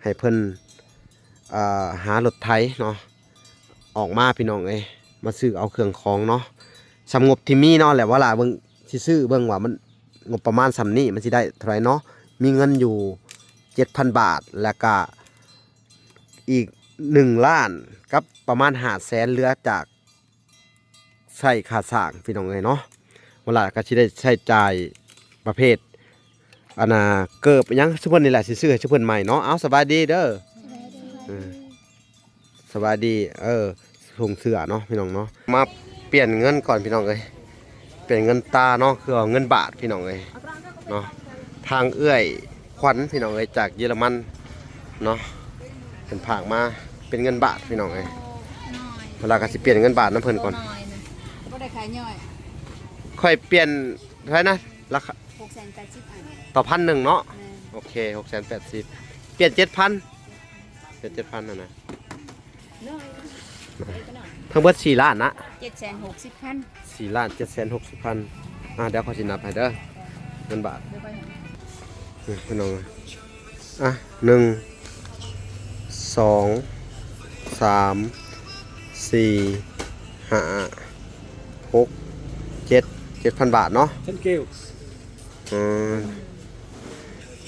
ໃຫ້ເພິ່ນ ເອີ ຫາລົດໄຖເນາະ ອອກມາພີ່ນ້ອງເອີຍ ມາຊື້ເອົາເຄື່ອງຂອງເນາະ ສ່ຳງົບທີ່ມີເນາະ ແລ້ວວາລາເບິ່ງ ຊິຊື້ເບິ່ງວ່າມັນ ງົບປະມານສ່ຳນີ້ມັນຊິໄດ້ເທົ່າໃດເນາະ ມີເງິນຢູ່ເຈັດພັນບາດ ແລ້ວກະອີກໜຶ່ງລ້ານກັບປະມານຫ້າແສນ ເຫຼືອຈາກ ໃຊ້ຄ່າສ້າງພີ່ນ້ອງເອີຍເນາະ ວາລາກໍຊິໄດ້ໃຊ້ຈ່າຍປະເພດ ອັນນ່າ ເກີບຫຍັງຊຸມເພິ່ນນີ້ແຫຼະ ຊິຊື້ໃຫ້ຊຸມເພິ່ນໃໝ່ເນາະ ເອົາ ສະບາຍດີເດີ ສະບາຍດີ ເອີ ສະບາຍດີ ເອີ ຖົງເສື້ອເນາະພີ່ນ້ອງເນາະ ມາປ່ຽນເງິນກ່ອນພີ່ນ້ອງເອີຍ ປ່ຽນເງິນຕາເນາະ ຄືວ່າເງິນບາດພີ່ນ້ອງເອີຍເນາະ ທາງເອື້ອຍ ຂວັນພີ່ນ້ອງເອີຍ ຈາກເຢຍລະມັນເນາະ ເພິ່ນຝາກມາເປັນເງິນບາດພີ່ນ້ອງເອີຍ ເວລາກໍຊິປ່ຽນເງິນບາດນຳເພິ່ນກ່ອນ ບໍ່ໄດ້ຂາຍຍ່ອຍ ຂ້ອຍປ່ຽນເທົ່າໃດນະ ລາຄາ ຫົກແສນແປດສິບ ອັນ ຕໍ່ພັນໜຶ່ງເນາະ ແມ່ນ ໂອເຄ ຫົກແສນແປດສິບ ປ່ຽນເຈັດພັນ ເຈັດ ເຈັດພັນຫັ້ນນະ ທັງເບິດສີ່ລ້ານນະ ເຈັດແສນຫົກສິບພັນ ສີ່ລ້ານເຈັດແສນຫົກສິບພັນ ອ່າ ດຽວຂ້ອຍຊິນັບໃຫ້ເດີ ເງິນບາດ ນີ້ພີ່ນ້ອງ ອ່ະ ໜຶ່ງ ສອງ ສາມ ສີ່ ຫ້າ ຫົກ ເຈັດ ເຈັດພັນບາດເນາະ Thank you ອືມ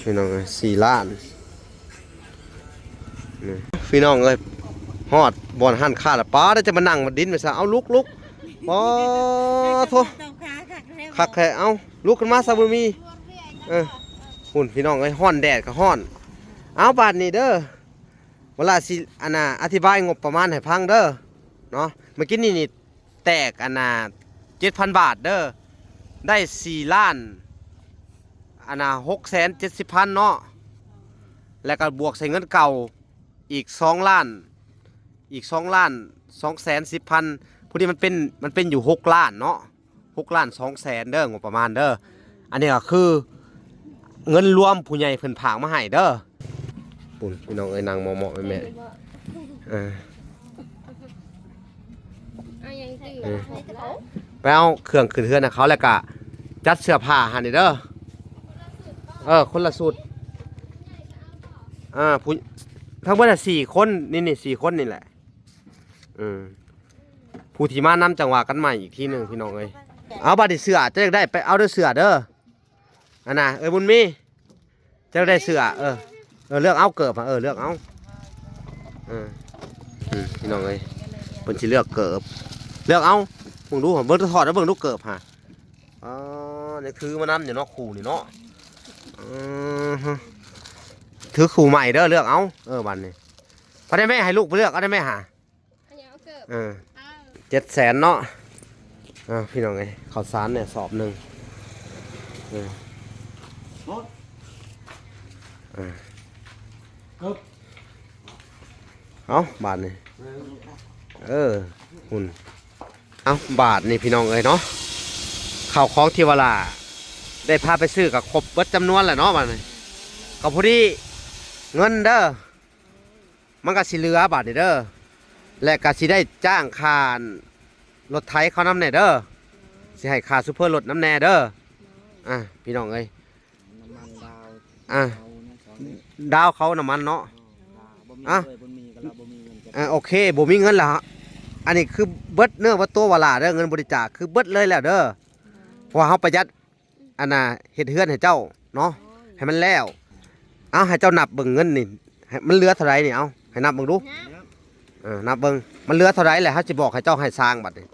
ພີ່ນ້ອງເອີຍ ສີ່ລ້ານ ນີ້ ພີ່ນ້ອງເອີຍ ຮອດບ່ອນຮ້ານຄ້າລະ ປ້າດ ຈະມານັ່ງມາດິນໄປຊະ ເອົາ ລຸກ ລຸກ ປາໂທ້ ຄັກແທ້ ເອົາ ລຸກຂຶ້ນມາຊະ ບຸນມີ ເອີ ພຸ້ນ ພີ່ນ້ອງເອີຍ ຮ້ອນ ແດດກໍຮ້ອນ ເອົາ ບາດນີ້ເດີ ວາລາຊິ ອັນນ່າ ອະທິບາຍງົບປະມານໃຫ້ຟັງເດີ ເນາະ ເມື່ອກີ້ນີ້ນີ້ ແຕກອັນນ່າ ເຈັດພັນບາດເດີ ໄດ້ສີ່ລ້ານ ອັນນ່າ ຫົກແສນເຈັດສິບພັນເນາະ ແລ້ວກໍບວກໃສ່ເງິນເກົ່າອີກສອງລ້ານ ອີກສອງລ້ານສອງແສນສິບພັນ ຜູ້ນີ້ມັນເປັນ ມັນເປັນຢູ່ຫົກລ້ານເນາະ ຫົກລ້ານສອງແສນເດີ ງົບປະມານເດີ ອັນນີ້ກໍຄືເງິນລວມຜູ້ໃຫຍ່ເພິ່ນຝາກມາໃຫ້ເດີ ປຸ້ນ ພີ່ນ້ອງເອີຍ ນັ່ງເໝາະໆແມ່ໆ ເອີ ເອົາຫຍັງຕື່ມ ເອີ ໄປເອົາເຄື່ອງຂຶ້ນເຮືອນໃຫ້ເຂົາ ແລ້ວກະຈັດເສື້ອຜ້າຫັ້ນນີ້ເດີ ເອີ ຄົນລະຊຸດ ອ່າ ຜູ້ ທັງເບິດສີ່ຄົນ ນີ້ໆ ສີ່ຄົນນີ້ແຫຼະ ເອີ ຜູ້ທີ່ມານຳຈັ່ງວ່າກັນໃໝ່ອີກທີໜຶ່ງ ພີ່ນ້ອງເອີຍ ເອົາ ບາດນີ້ເສື້ອ ເຈົ້າຢາກໄດ້ໄປເອົາເດີ ເສື້ອເດີ ອັນນ່າ ເອີຍ ບຸນມີ ເຈົ້າໄດ້ເສື້ອ ເອີ ເອີ ເລືອກເອົາເກີບ ເອີ ເລືອກເອົາ ເອີ ອືມ ພີ່ນ້ອງເອີຍ ເພິ່ນຊິເລືອກເກີບ ເລືອກເອົາ ເບິ່ງດູ ເບິ່ງ ຖອດໃຫ້ເບິ່ງດູເກີບຫາ ອໍ ຍັງຖືມານຳຢູ່ເນາະ ຄູ່ນີ້ເນາະ ອືຮຶ ຖືຄູ່ໃໝ່ເດີ ເລືອກເອົາ ເອີ ບາດນີ້ ເອົາໄດ້ແມ່ ໃຫ້ລູກໄປເລືອກ ເອົາໄດ້ແມ່ຫາ ເອີ ເຈັດແສນເນາະ ເອົາ ພີ່ນ້ອງເອີຍ ເຂົ້າສານແດ່ສອບໜຶ່ງ ເອີ ເອີ ເອົາ ບາດນີ້ ເອີ ຫຸ່ນ ເອົາ ບາດນີ້ ພີ່ນ້ອງເອີຍເນາະ ເຂົ້າຂອງທີ່ວາລາໄດ້ພາໄປຊື້ກໍຄົບເບິດຈຳນວນແລ້ວເນາະ ບາດນີ້ ກໍພໍດີເງິນເດີ ມັນກໍຊິເຫຼືອບາດນີ້ເດີ ແລະກໍຊິໄດ້ຈ້າງຄ່າລົດໄຖເຂົານຳແດ່ເດີ ຊິໃຫ້ຄ່າໂຊເຟີລົດນຳແດ່ເດີ ອ່າ ພີ່ນ້ອງເອີຍ ນ້ຳມັນດາວ ອ່າ ເອົານະ ດາວເຂົານ້ຳມັນເນາະ ເອີ ດາວ ບໍ່ມີ ອ່ະ ເລີຍ ບໍ່ມີກໍລະບໍ່ມີເງິນກໍ ອ່າ ໂອເຄ ບໍ່ມີເງິນລະ ອັນນີ້ຄືເບິດເນື້ອເບິດຕົວວາລາເດີ ເງິນບໍລິຈາກຄືເບິດເລີຍແລ້ວເດີ ເພາະວ່າເຮົາປະຢັດ ອັນນ່າ ເຮັດເຮືອນໃຫ້ເຈົ້າເນາະ ໃຫ້ມັນແລ້ວ ເອົາ ໃຫ້ເຈົ້ານັບເບິ່ງເງິນນີ້ ໃຫ້ມັນເຫຼືອເທົ່າໃດນີ້ ເອົາ ໃຫ້ນັບເບິ່ງດູ ເອີ ນັບເບິ່ງ ມັນເຫຼືອເທົ່າໃດແລ້ວ ເຮົາຊິບອກໃຫ້ເຈົ້າໃຫ້ຊ່າງບັດນີ້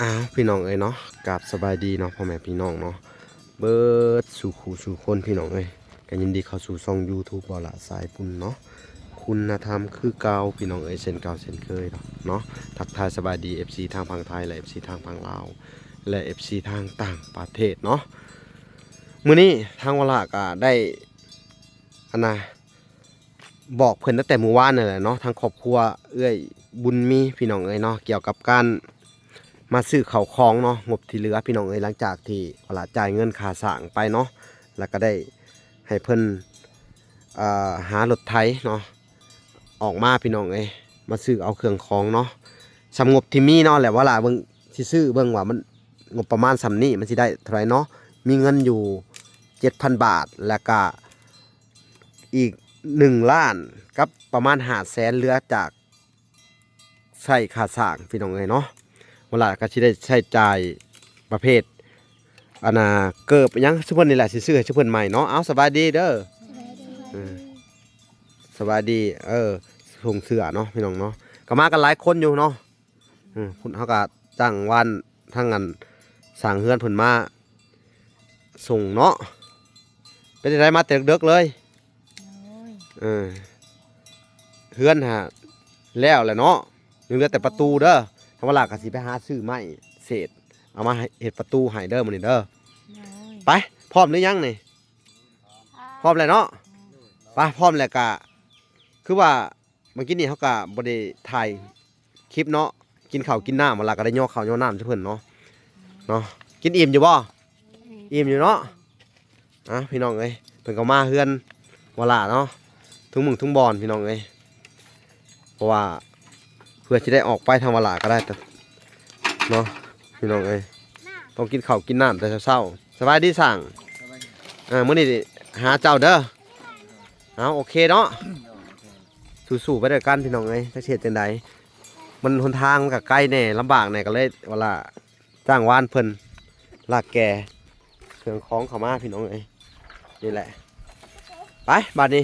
ອ້າວ ພີ່ນ້ອງເອີຍເນາະ ກາບສະບາຍດີເນາະ ພໍ່ແມ່ພີ່ນ້ອງເນາະ ເບິດສູ່ຄູ່ສູ່ຄົນ ພີ່ນ້ອງເອີຍ ກໍຍິນດີເຂົ້າສູ່ຊ່ອງຢູທູບ ເວົ້າລະສາຍບຸນເນາະ ຄຸນນະທຳຄືເກົ່າ ພີ່ນ້ອງເອີຍ ເຊັ່ນເກົ່າເຊັ່ນເຄີຍເນາະ ທັກທາຍສະບາຍດີ ເອັຟຊີ ທາງຝັ່ງໄທ ແລະ ເອັຟຊີ ທາງຝັ່ງລາວ ແລະ ເອັຟຊີ ທາງຕ່າງປະເທດເນາະ ມື້ນີ້ທາງວາລະກໍໄດ້ ອັນນ່າ ບອກເພິ່ນຕັ້ງແຕ່ມື້ວານນັ້ນແຫຼະເນາະ ທາງຄອບຄົວເອື້ອຍບຸນມີ ພີ່ນ້ອງເອີຍເນາະ ກ່ຽວກັບການມາຊື້ເຂົ້າຂອງເນາະ ງົບທີ່ເຫຼືອ ພີ່ນ້ອງເອີຍ ຫຼັງຈາກທີ່ວາລະຈ່າຍເງິນຄ່າສ້າງໄປເນາະ ແລ້ວກໍໄດ້ໃຫ້ເພິ່ນ ອ່າ ຫາລົດໄຖເນາະ ອອກມາພີ່ນ້ອງເອີຍ ມາຊື້ເອົາເຄື່ອງຂອງເນາະ ສ່ຳງົບທີ່ມີເນາະ ແລ້ວວ່າລະເບິ່ງ ຊິຊື້ເບິ່ງວ່າມັນ ງົບປະມານສ່ຳນີ້ມັນຊິໄດ້ເທົ່າໃດເນາະ ມີເງິນຢູ່ເຈັດພັນບາດ ແລ້ວກະອີກໜຶ່ງລ້ານກັບປະມານຫ້າແສນ ເຫຼືອຈາກ ໃຊ້ຄ່າສ້າງພີ່ນ້ອງເອີຍເນາະ ເວລາກໍຊິໄດ້ໃຊ້ຈ່າຍປະເພດ ອັນນ່າ ເກີບຫຍັງຊຸເພິ່ນນີ້ແຫຼະ ຊິຊື້ໃຫ້ຊຸເພິ່ນໃໝ່ເນາະ. ເອົາ ສະບາຍດີເດີ ເອີ ສະບາຍດີ ເອີ ສົ່ງເສື້ອເນາະພີ່ນ້ອງເນາະ ກໍມາກັນຫຼາຍຄົນຢູ່ເນາະ ເອີ ເຮົາກໍຈ້າງວານທາງອັນສ້າງເຮືອນເພິ່ນມາ ສົ່ງເນາະ. ເປັນຈັ່ງໃດ ມາແຕ່ເດິກໆເລີຍ? ໂອ້ຍ ເອີ ເຮືອນຫາແລ້ວແຫຼະເນາະ ຍັງເຫຼືອແຕ່ປະຕູເດີ ທາງວາລາກໍຊິໄປຫາຊື້ໄມ້ເສດ ເອົາມາໃຫ້ເຮັດປະຕູໃຫ້ເດີມື້ນີ້ເດີ. ໂອ້ຍ ໄປ ພ້ອມຫຼືຍັງນີ້? ພ້ອມແລ້ວເນາະ. ໄປ ພ້ອມແລ້ວກະ ຄືວ່າ ເມື່ອກີ້ນີ້ເຮົາກະບໍ່ໄດ້ຖ່າຍຄລິບເນາະ ກິນເຂົ້າກິນນ້ຳ ມາລະກະໄດ້ຍໍເຂົ້າຍໍນ້ຳໃຫ້ເພິ່ນເນາະ ເນາະ. ກິນອີ່ມຢູ່ບໍ່? ອີ່ມຢູ່ເນາະ. ອ່າ ພີ່ນ້ອງເອີຍ ເພິ່ນກໍມາເຮືອນວາລາເນາະ ທຸກມື້ທຸກບ່ອນພີ່ນ້ອງເອີຍ ເພາະວ່າເພື່ອຊິໄດ້ອອກໄປທາງວາລາກໍໄດ້ເນາະ ພີ່ນ້ອງເອີຍ ຕ້ອງກິນເຂົ້າກິນນ້ຳແຕ່ເຊົ້າໆ. ສະບາຍດີຊ່າງ ອ່າ ມື້ນີ້ຫາເຈົ້າເດີ. ເອົາ ໂອເຄເນາະ ສູ້ໆໄປດ້ວຍກັນພີ່ນ້ອງເອີຍ ຈັກຊິເຮັດຈັ່ງໃດ ມັນຫົນທາງມັນກໍໄກແດ່ ລຳບາກແດ່ ກໍເລີຍວ່າລະຈ້າງວານເພິ່ນລາກແກ່ເຄື່ອງຂອງເຂົ້າມາພີ່ນ້ອງເອີຍ. ນີ້ແຫຼະ ໄປ ບາດນີ້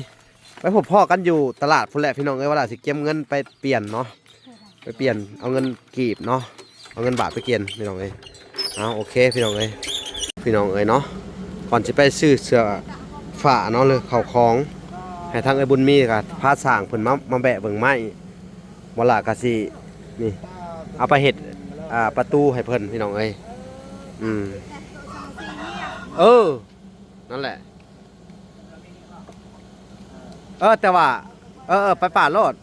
ໄປພົບພໍ້ກັນຢູ່ຕະຫຼາດພຸ້ນແຫຼະພີ່ນ້ອງເອີຍ ວ່າລະຊິກຽມເງິນໄປປ່ຽນເນາະ. ໄປປ່ຽນເອົາເງິນກີບເນາະ ເອົາເງິນບາດໄປປ່ຽນພີ່ນ້ອງເອີຍ. ເອົາ ໂອເຄພີ່ນ້ອງເອີຍ ພີ່ນ້ອງເອີຍເນາະ ກ່ອນຊິໄປຊື້ເສື້ອຜ້າເນາະ ຫຼືເຂົ້າຂອງ ໃຫ້ທາງເອື້ອຍບຸນມີກໍພາຊ່າງເພິ່ນມາ ມາແບະເບິ່ງໄມ້ ບໍ່ລະກໍຊິ ນີ້ ເອົາໄປເຮັດ ອ່າ ປະຕູໃຫ້ເພິ່ນພີ່ນ້ອງເອີຍ. ອືມ ເອີ ນັ້ນແຫຼະ ເອີ ແຕ່ວ່າ ເອີ ເອີ ໄປປາດໂລດ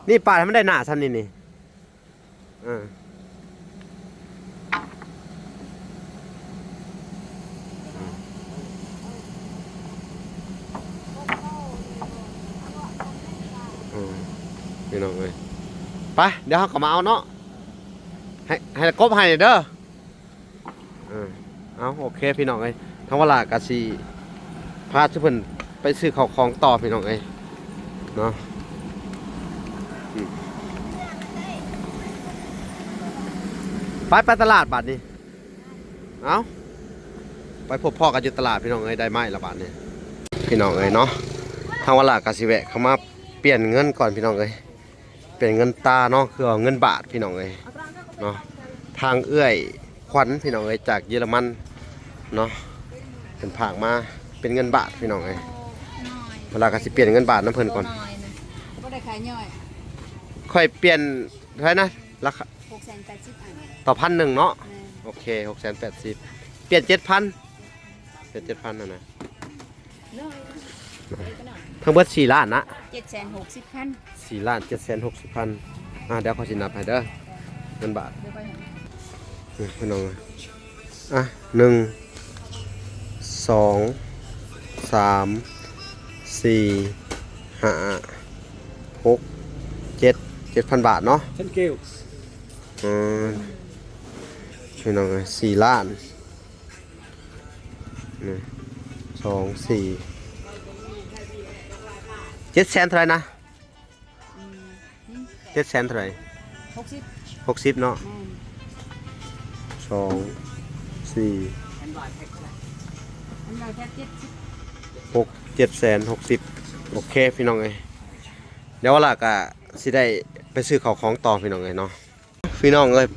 ນີ້ ປາດໃຫ້ມັນໄດ້ໜ້າຊ່ຳນີ້ນີ້. ເອີ ເອີ ພີ່ນ້ອງເອີຍ ໄປ ດຽວເຮົາກໍມາເອົາເນາະ ໃຫ້ ໃຫ້ກົບໃຫ້ເດີ. ເອີ ເອົາ ໂອເຄພີ່ນ້ອງເອີຍ ທາງວາລາກໍຊິພາຊຸເພິ່ນໄປຊື້ເຂົ້າຂອງຕໍ່ພີ່ນ້ອງເອີຍເນາະ. ອືມ ໄປ ໄປຕະຫຼາດບາດນີ້ ເອົາ ໄປພົບພໍ້ກັນຢູ່ຕະຫຼາດພີ່ນ້ອງເອີຍ ໄດ້ໄມ້ລະບາດນີ້ ພີ່ນ້ອງເອີຍເນາະ. ທາງວາລາກໍຊິແວະເຂົ້າມາປ່ຽນເງິນກ່ອນພີ່ນ້ອງເອີຍ. ເປັນເງິນຕາເນາະ ຄືວ່າເງິນບາດພີ່ນ້ອງເອີຍເນາະ. ທາງເອື້ອຍຂວັນພີ່ນ້ອງເອີຍ ຈາກເຢຍລະມັນເນາະ ເພິ່ນຝາກມາເປັນເງິນບາດພີ່ນ້ອງເອີຍ. ເວລາກໍຊິປ່ຽນເງິນບາດນຳເພິ່ນກ່ອນ. ບໍ່ໄດ້ຂາຍຍ່ອຍ ຂ້ອຍປ່ຽນເທົ່າໃດນະ? ລາຄາ ຫົກແສນແປດສິບ ອັນ ຕໍ່ພັນໜຶ່ງເນາະ. ແມ່ນ ໂອເຄ ຫົກແສນແປດສິບ ປ່ຽນເຈັດພັນ ເປັນເຈັດພັນຫັ້ນນະ. ທັງເບິດສີ່ລ້ານນະ ເຈັດແສນຫົກສິບພັນ ສີ່ລ້ານເຈັດແສນຫົກສິບພັນ. ອ່າ ດຽວຂ້ອຍຊິນັບໃຫ້ເດີ ເງິນບາດ ດຽວຂ້ອຍໃຫ້ ນີ້ພີ່ນ້ອງ ອ່ະ ໜຶ່ງ ສອງ ສາມ ສີ່ ຫ້າ ຫົກ ເຈັດ ເຈັດພັນບາດເນາະ. Thank you. ອືມ ພີ່ນ້ອງເອີຍ ສີ່ລ້ານ ໜຶ່ງ ສອງ ສີ່ ເຈັດແສນເທົ່າໃດນະ? ອືມ ເຈັດແສນເທົ່າໃດ? ຫົກສິບ ຫົກສິບເນາະ. ແມ່ນ ສອງ ສີ່ ອັນວ່າແທັກເທົ່າໃດ? ອັນວ່າແທັກເຈັດສິບ ຫົກ ເຈັດແສນຫົກສິບ. ໂອເຄພີ່ນ້ອງເອີຍ ດຽວວາລາກະຊິໄດ້ໄປຊື້ເຂົ້າຂອງຕໍ່ພີ່ນ້ອງເອີຍເນາະ. ພີ່ນ້ອງເອີຍ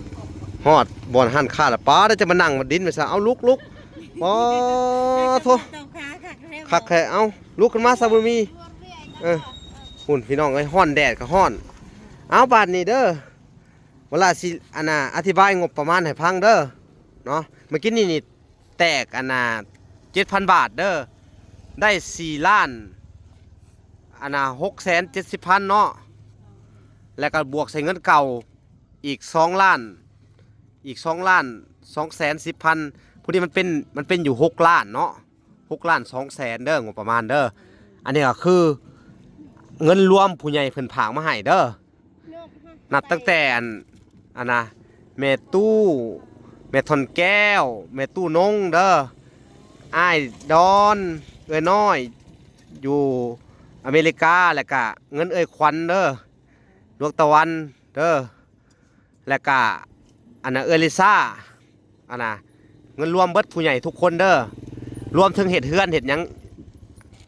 ຮອດບ່ອນຮ້ານຄ້າລະ ປ້າດ ຈະມານັ່ງມາດິນໄປຊະ. ເອົາ ລຸກ ລຸກ ປາໂທ ຄັກແທ້ ເອົາ ລຸກຂຶ້ນມາຊະ ບຸນມີ. ເອີ ພຸ້ນພີ່ນ້ອງເອີຍ ຮ້ອນ ແດດກໍຮ້ອນ. ເອົາ ບາດນີ້ເດີ ວາລາຊິ ອັນນ່າ ອະທິບາຍງົບປະມານໃຫ້ຟັງເດີເນາະ. ເມື່ອກີ້ນີ້ນີ້ ແຕກ ອັນນ່າ ເຈັດພັນບາດເດີ ໄດ້ສີ່ລ້ານ ອັນນ່າ ຫົກແສນເຈັດສິບພັນເນາະ ແລ້ວກໍບວກໃສ່ເງິນເກົ່າອີກສອງລ້ານ ອີກສອງລ້ານສອງແສນສິບພັນ. ຜູ້ນີ້ມັນເປັນ ມັນເປັນຢູ່ຫົກລ້ານເນາະ ຫົກລ້ານສອງແສນເດີ ງົບປະມານເດີ. ອັນນີ້ກໍຄືເງິນລວມຜູ້ໃຫຍ່ເພິ່ນຝາກມາໃຫ້ເດີ. ນັບຕັ້ງແຕ່ອັນ ອັນນະ ແມ່ຕູ້ ແມ່ທ່ອນແກ້ວ ແມ່ຕູ້ນົງເດີ ອ້າຍດອນ ເອື້ອຍນ້ອຍຢູ່ອາເມລິກາ ແລ້ວກະເງິນເອື້ອຍຂວັນເດີ ດວງຕາວັນເດີ ແລ້ວກະອັນນະ ເອື້ອຍລິຊາ ອັນນະ ເງິນລວມເບິດຜູ້ໃຫຍ່ທຸກຄົນເດີ ລວມເຖິງເຮັດເຮືອນເຮັດຫຍັງ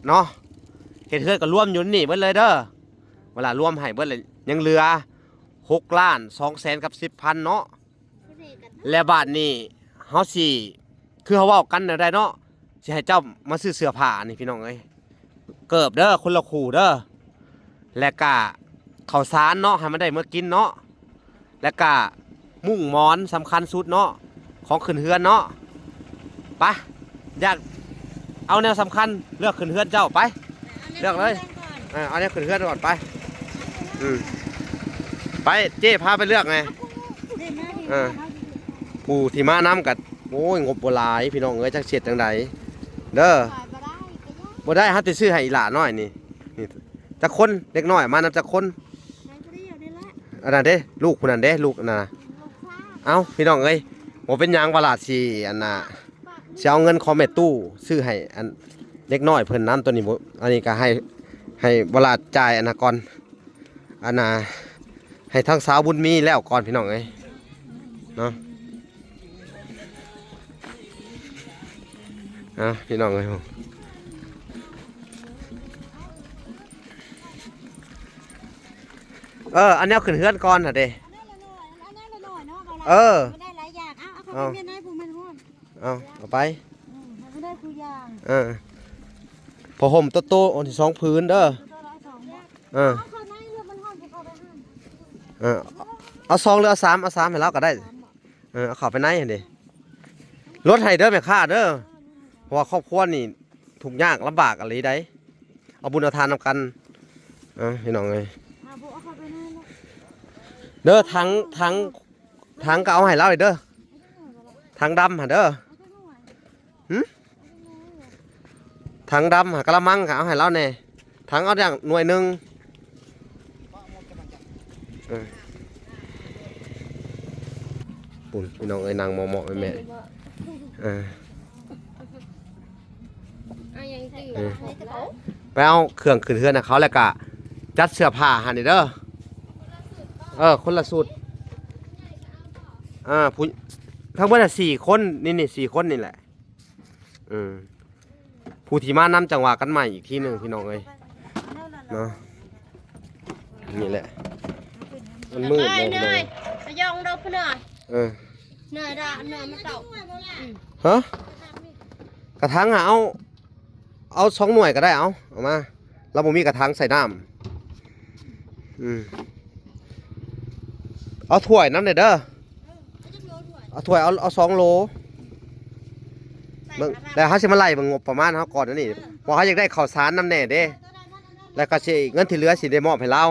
ເນາະ ເຮັດເຮືອນກໍລວມຢູ່ໃນນີ້ເບິດເລີຍເດີ. ເວລາລວມໃຫ້ເບິດແລ້ວ ຍັງເຫຼືອຫົກລ້ານສອງແສນກັບສິບພັນເນາະ. ແລະບາດນີ້ເຮົາຊິ ຄືເຮົາເວົ້າກັນແນວໃດເນາະ ຊິໃຫ້ເຈົ້າມາຊື້ເສື້ອຜ້ານີ້ພີ່ນ້ອງເອີຍ ເກີບເດີ ຄົນລະຄູ່ເດີ ແລະກະເຂົ້າສານເນາະ ໃຫ້ມັນໄດ້ເມືອກິນເນາະ ແລະກະມຸ້ງໝອນສຳຄັນສຸດເນາະ ຂອງຂຶ້ນເຮືອນເນາະ. ໄປ ຢາກເອົາແນວສຳຄັນ ເລືອກຂຶ້ນເຮືອນເຈົ້າ ໄປ ເລືອກເລີຍ ເອີ ເອົາແນວຂຶ້ນເຮືອນກ່ອນ ໄປ ອືມ ໄປ ເຈ້ພາໄປເລືອກແດ່ ເອີ ຜູ້ທີ່ມານຳກໍ ໂອ້ຍ ງົບບໍ່ຫຼາຍພີ່ນ້ອງເອີຍ ຈັກຊິເຮັດຈັ່ງໃດເດີ. ບໍ່ໄດ້ ເຮົາຊິຊື້ໃຫ້ອີ່ຫຼ້ານ້ອຍນີ້ ນີ້ ຈັກຄົນ ເດັກນ້ອຍມານຳຈັກຄົນ? ອັນນັ້ນເດ້ ລູກຜູ້ນັ້ນເດ້ ລູກອັນນັ້ນນະ. ເອົ້າ ພີ່ນ້ອງເອີຍ ບໍ່ເປັນຫຍັງ ວາລາຊິ ອັນນ່າ ຊິເອົາເງິນຂອງແມ່ຕູ້ຊື້ໃຫ້ອັນເດັກນ້ອຍເພິ່ນນຳ ໂຕນີ້ບໍ່ ອັນນີ້ກໍໃຫ້ ໃຫ້ວາລາຈ່າຍອັນນັ້ນກ່ອນ ອັນນ່າ ໃຫ້ທາງສາວບຸນມີແລ້ວກ່ອນ ພີ່ນ້ອງເອີຍເນາະ. ອ່ະ ພີ່ນ້ອງເອີຍ ເອີ ອັນແນວຂຶ້ນເຮືອນກ່ອນຫັ້ນເດ້ ອັນນັ້ນລະໜ້ອຍ ອັນນັ້ນລະໜ້ອຍເນາະ ເອີ ມັນໄດ້ຫຼາຍຢ່າງ ເອົາ ເອົາເຂົ້າໄປ ເອົາ ແມ່ນໃນຜູ້ແມ່ນຮ້ອນ ເອົາ ເອົາໄປ ເອີ ຜ້າຫົ່ມໂຕໂຕ ອັນທີ່ສອງຜືນເດີ ໂຕລະສອງບໍ ເອີ ເອົາເຂົ້າໃນ ມັນຮ້ອນ ເຂົ້າໄປຫັ້ນ ເອີ ເອົາສອງ ຫຼື ເອົາສາມ ເອົາສາມໃຫ້ລາວກໍໄດ້ ເອີ ເອົາເຂົ້າໄປໃນຫັ້ນເດ້ ລົດໃຫ້ເດີແມ່ຄ້າເດີ ເພາະວ່າຄອບຄົວນີ້ທຸກຍາກລຳບາກອີ່ຫຼີໃດ ເອົາບຸນເອົາທານນຳກັນ ເອີ ພີ່ນ້ອງເອີຍ ເດີ ຖັງ ຖັງ ຖັງກໍເອົາໃຫ້ລາວເດີ ຖັງດຳຫັ້ນເດີ ຫຶ ຖັງດຳຫາກະລະມັງກໍເອົາໃຫ້ລາວແດ່ ຖັງເອົາຢ່າງໜ່ວຍໜຶ່ງ ເອີ ປຸ້ນ ພີ່ນ້ອງເອີຍ ນັ່ງເໝາະໆແມ່ໆ ເອີ ເອົາຫຍັງຕື່ມ ເອີ ໄປເອົາເຄື່ອງຂຶ້ນເຮືອນໃຫ້ເຂົາ ແລ້ວກະຈັດເສື້ອຜ້າຫັ້ນນີ້ເດີ ເອີ ຄົນລະຊຸດ ເອີ ຜູ້ ທັງເບິດສີ່ຄົນ ນີ້ໆ ສີ່ຄົນນີ້ແຫຼະ ເອີ ຜູ້ທີ່ມານຳຈັ່ງວ່າກັນໃໝ່ອີກທີໜຶ່ງ ພີ່ນ້ອງເອີຍເນາະ ນີ້ແຫຼະ ມັນມືດແລ້ວ ເນຍ ເນຍ ເນຍ ເອີ ເນຍ ເນຍ ມາເຕົາ ຮະ ກະຖັງຫາເອົາ ເອົາສອງໜ່ວຍກໍໄດ້ ເອົາ ເອົາມາ ລາວບໍ່ມີກະຖັງໃສ່ນ້ຳ ອືມ ເອົາຖ້ວຍນຳແດ່ເດີ ເອົາຖ້ວຍ ເອົາ ເອົາສອງໂລ ເບິ່ງ ແລ້ວເຮົາຊິມາໄລ່ເບິ່ງງົບປະມານເຮົາກ່ອນ ອັນນີ້ ເພາະເຮົາຢາກໄດ້ເຂົ້າສານນຳແດ່ເດ້ ແລ້ວກໍຊິ ເງິນທີ່ເຫຼືອຊິໄດ້ມອບໃຫ້ລາວ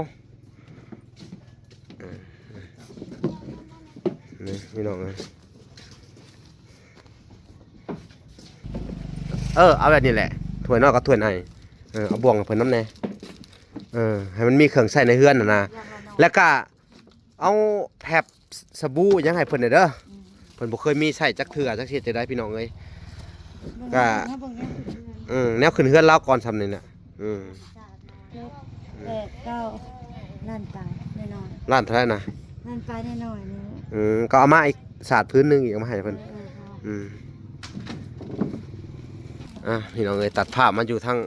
ເອີ ນີ້ ພີ່ນ້ອງເອີຍ ເອີ ເອົາແບບນີ້ແຫຼະ ຖ້ວຍນ້ອຍກັບຖ້ວຍໃຫຍ່ ເອີ ເອົາບ່ວງໃຫ້ເພິ່ນນຳແດ່ ເອີ ໃຫ້ມັນມີເຄື່ອງໃຊ້ໃນເຮືອນຫັ້ນນະ ແລ້ວກະເອົາແພັບ ສະບູຫຍັງໃຫ້ເພິ່ນແດ່ເດີ ອືມ ເພິ່ນບໍ່ເຄີຍມີໃຊ້ຈັກເທື່ອ ຈັກຊິເຮັດຈັ່ງໃດ ພີ່ນ້ອງເອີຍ ເບິ່ງ ກະ ເບິ່ງແນວ ເອີ ແນວຂຶ້ນເຮືອນລາວກ່ອນຊ່ຳນີ້ແຫຼະ ອືມ ແປດ ເກົ້າ ລ້ານປາຍນ້ອຍໆ ລ້ານເທົ່າໃດນະ? ລ້ານປາຍນ້ອຍໆ ອືມ ກໍເອົາມາອີກສາດພື້ນໜຶ່ງອີກ ເອົາມາໃຫ້ເພິ່ນ ເອີ ເອີ ເອີ ອືມ ອ່ະ ພີ່ນ້ອງເອີຍ ຕັດພາບມາຢູ່ທາງ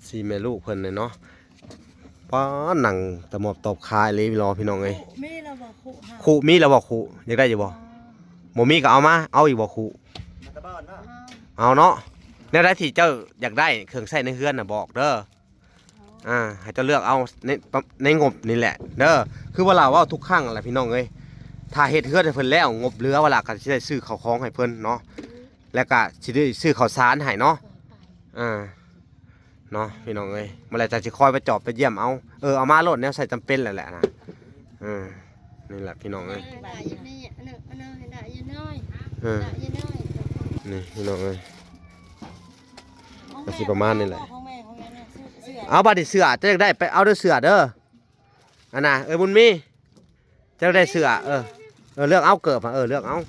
ສີ່ແມ່ລູກເພິ່ນນີ້ເນາະ ປ້າ ນັ່ງຕະໝອບຕອບຄາອີ່ຫຼີຫຼໍ ພີ່ນ້ອງເອີຍ ມີແລ້ວບໍ່ຄຸ ຄຸມີແລ້ວບໍ່ຄຸ ຢາກໄດ້ຢູ່ບໍ່? ບໍ່ມີກໍເອົາມາ ເອົາອີກບໍ່ຄຸ? ເອົາເນາະ ແນວໃດທີ່ເຈົ້າຢາກໄດ້ເຄື່ອງໃຊ້ໃນເຮືອນນະ ບອກເດີ ອ່າ ໃຫ້ເຈົ້າເລືອກເອົາໃນ ໃນງົບນີ້ແຫຼະເດີ ຄືວ່າລາວເວົ້າທຸກຄັ້ງແຫຼະ ພີ່ນ້ອງເອີຍ ຖ້າເຮັດເຮືອນໃຫ້ເພິ່ນແລ້ວ ງົບເຫຼືອວ່າລາກໍຊິໄດ້ຊື້ເຂົ້າຂອງໃຫ້ເພິ່ນເນາະ ແລ້ວກໍຊິໄດ້ຊື້ເຂົ້າສານໃຫ້ເນາະ ອ່າ ເນາະ ພີ່ນ້ອງເອີຍ ມື້ແລກຈັ່ງຊິຄອຍໄປຈອບໄປຢ້ຽມເອົາ ເອີ ເອົາມາໂລດ ແນວໃຊ້ຈຳເປັນແຫຼະ ແຫຼະນະ ເອີ ນີ້ແຫຼະ ພີ່ນ້ອງເອີຍ ໄດ້ຢູ່ນີ້ ອັນໜຶ່ງ ອັນໜຶ່ງໄດ້ຢູ່ໜ້ອຍ ເອີ ໄດ້ຢູ່ໜ້ອຍ ນີ້ ພີ່ນ້ອງເອີຍ ເອົາ ກໍຊິປະມານນີ້ແຫຼະ. ເອົາບາດນີ້ເສື້ອ ເຈົ້າຢາກໄດ້ໄປເອົາເດີເສື້ອເດີ. ອັນນ່າ ເອີຍບຸນມີ ເຈົ້າໄດ້ເສື້ອ ເອີ ເອີ ເລືອກເອົາເກີບ ເອີ ເລືອກເອົາ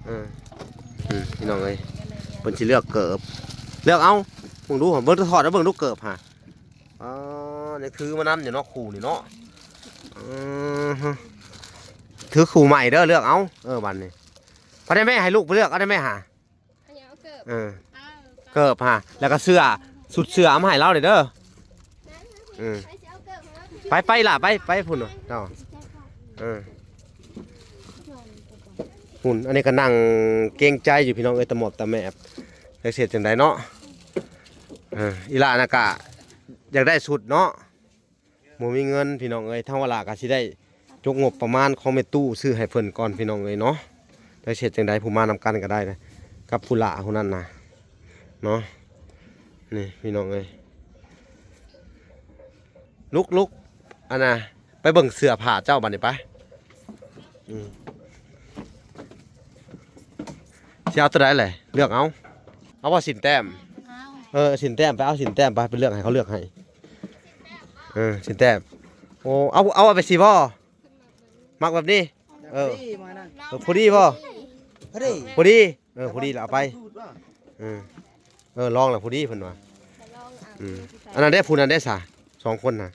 ເອີ ອືມ ພີ່ນ້ອງເອີຍ ເພິ່ນຊິເລືອກເກີບ ເລືອກເອົາ ເບິ່ງດູ ເບິ່ງຖອດ ເບິ່ງດູເກີບຫາ ອໍ ຍັງຖືມານຳຢູ່ເນາະ ຄູ່ນີ້ເນາະ ອື ຖືຄູ່ໃໝ່ເດີ ເລືອກເອົາ ເອີ ບາດນີ້ ໄປໄດ້ແມ່ ໃຫ້ລູກໄປເລືອກເອົາໄດ້ແມ່ຫາ ອັນນີ້ເອົາເກີບ ເອີ ເອົາ ເກີບຫາ ແລ້ວກໍເສື້ອ ຊຸດເສື້ອເອົາມາໃຫ້ລາວເດີ ເອີ ໄປຊິເອົາເກີບໃຫ້ລາວ ໄປ ໄປພຸ້ນເຈົ້າ ເອີ ພຸ້ນ ອັນນີ້ກໍນັ່ງເກງໃຈຢູ່ພີ່ນ້ອງເອີຍ ຕະໝອບຕະແໝບ ຈັກຊິເຮັດຈັ່ງໃດເນາະ ເອີ ອີ່ຫຼ້ານະກະຢາກໄດ້ຊຸດເນາະ ບໍ່ມີເງິນພີ່ນ້ອງເອີຍ ທາງວາລາກໍຊິໄດ້ຈົກງົບປະມານຂອງແມ່ຕູ້ຊື້ໃຫ້ເພິ່ນກ່ອນພີ່ນ້ອງເອີຍເນາະ ຈັກຊິເຮັດຈັ່ງໃດ ຜູ້ມານຳກັນກໍໄດ້ນະ ກັບຜູ້ຫຼ້າຜູ້ນັ້ນນະເນາະ ນີ້ພີ່ນ້ອງເອີຍ ລຸກໆ ອັນນ່າ ໄປເບິ່ງເສື້ອຜ້າເຈົ້າບາດນີ້ໄປ ອືມ ຊິເອົາຕົວໃດແຫຼະ ເລືອກເອົາ ເອົາບໍ່ ສີນແຕ້ມ ເອົາ ເອີ ສີນແຕ້ມ ໄປເອົາສີນແຕ້ມໄປ ໄປເລືອກໃຫ້ ເຂົາເລືອກໃຫ້ ເອີ ສີນແຕ້ມ ໂອ້ ເອົາ ເອົາ ເອົາແບບຊີ້ບໍ່ ມັກແບບນີ້ ເອີ ເອີ ພໍດີບໍ່ ພໍດີ ພໍດີ ເອີ ພໍດີລະເອົາໄປ ເອີ ເອີ ລອງລະພໍດີເພິ່ນວ່າ ອືມ ອັນນັ້ນເດ້ ຜູ້ນັ້ນເດ້ສະ ສອງຄົນນະ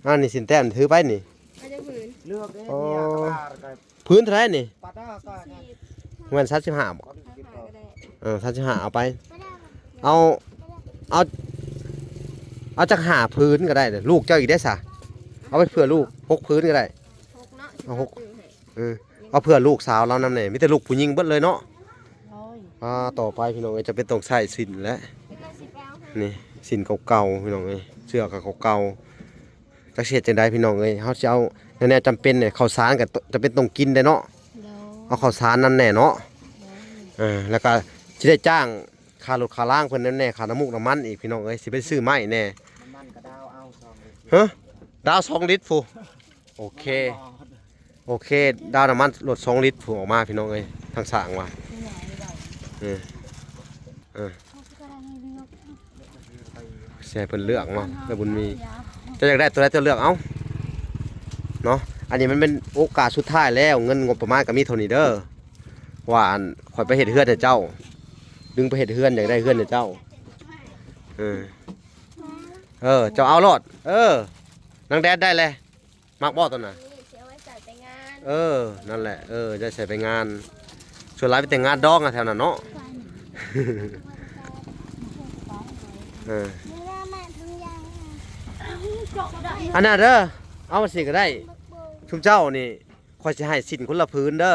ອັນນີ້ສີນແຕ້ມ ຖືໄປນີ້ ເອົາຈັກຜືນ ເລືອກເດ້ ໂອ້ ຜືນເທົ່າໃດນີ້ ແມ່ນສາມສິບຫ້າບໍ່ ເອີ ສາມສິບຫ້າ ເອົາໄປ ເອົາ ເອົາ ເອົາຈັກຫ້າຜືນກໍໄດ້ ລູກເຈົ້າອີກເດ້ສະ ເອົາໄປເພື່ອລູກຫົກຜືນກໍໄດ້ ຫົກເນາະ ເອົາຫົກ ເອີ ເອົາເພື່ອລູກສາວລາວນຳແດ່ ມີແຕ່ລູກຜູ້ຍິງເບິດເລີຍເນາະ ໂອ້ຍ ອ່າ ຕໍ່ໄປພີ່ນ້ອງເອີຍ ຈະເປັນຕ້ອງໃຊ້ສິ້ນແຫຼະ ນີ້ ສິ້ນເກົ່າໆ ພີ່ນ້ອງເອີຍ ເສື້ອກໍເກົ່າໆ ຈັກຊິເຮັດຈັ່ງໃດພີ່ນ້ອງເອີຍ ເຮົາຊິເອົາແນວຈຳເປັນນີ້ ເຂົ້າສານກໍຈຳເປັນຕ້ອງກິນໄດ້ເນາະ ໂດຍ ເອົາເຂົ້າສານນຳແດ່ເນາະ ໂດຍ ເອີ ແລ້ວກໍຊິໄດ້ຈ້າງຄ່າລົດຄ່າລາງເພິ່ນນຳແດ່ ຄ່ານ້ຳມູກນ້ຳມັນອີກ ພີ່ນ້ອງເອີຍ ຊິໄປຊື້ໄມ້ແດ່ ນ້ຳມັນກໍດາວເອົາສອງລິດ ຮະ ດາວສອງລິດພຸ້ນ ໂອເຄ ໂອເຄ ດາວນ້ຳມັນລົດສອງລິດພຸ້ນອອກມາ ພີ່ນ້ອງເອີຍ ທາງສ້າງວ່າ ເອີ ເອີ ຊິໃຫ້ເພິ່ນເລືອກເນາະ ແມ່ບຸນມີ ເຈົ້າຢາກໄດ້ຕົວໃດເຈົ້າເລືອກເອົາເນາະ ອັນນີ້ມັນເປັນໂອກາດສຸດທ້າຍແລ້ວ ເງິນງົບປະມານກໍມີເທົ່ານີ້ເດີ ເພາະວ່າອັນ ຂ້ອຍໄປເຮັດເຮືອນໃຫ້ເຈົ້າ ດຶງໄປເຮັດເຮືອນ ຢາກໄດ້ເຮືອນໃຫ້ເຈົ້າ ເອີ ເອີ ເຈົ້າເອົາໂລດ ເອີ ນາງແດນໄດ້ແຫຼະ ມັກບໍ່ຕົວນັ້ນ ນີ້ຊິເອົາໄວ້ໃສ່ໄປງານ ເອີ ນັ້ນແຫຼະ ເອີ ຈະໃສ່ໄປງານ ສ່ວນຫຼາຍໄປແຕ່ງງານດອງນະແຖວນັ້ນເນາະ ເອີ ອັນນັ້ນເດີ ເອົາມາຊິກໍໄດ້ ຊຸມເຈົ້ານີ້ ຂ້ອຍຊິໃຫ້ສິ້ນຄົນລະຜືນເດີ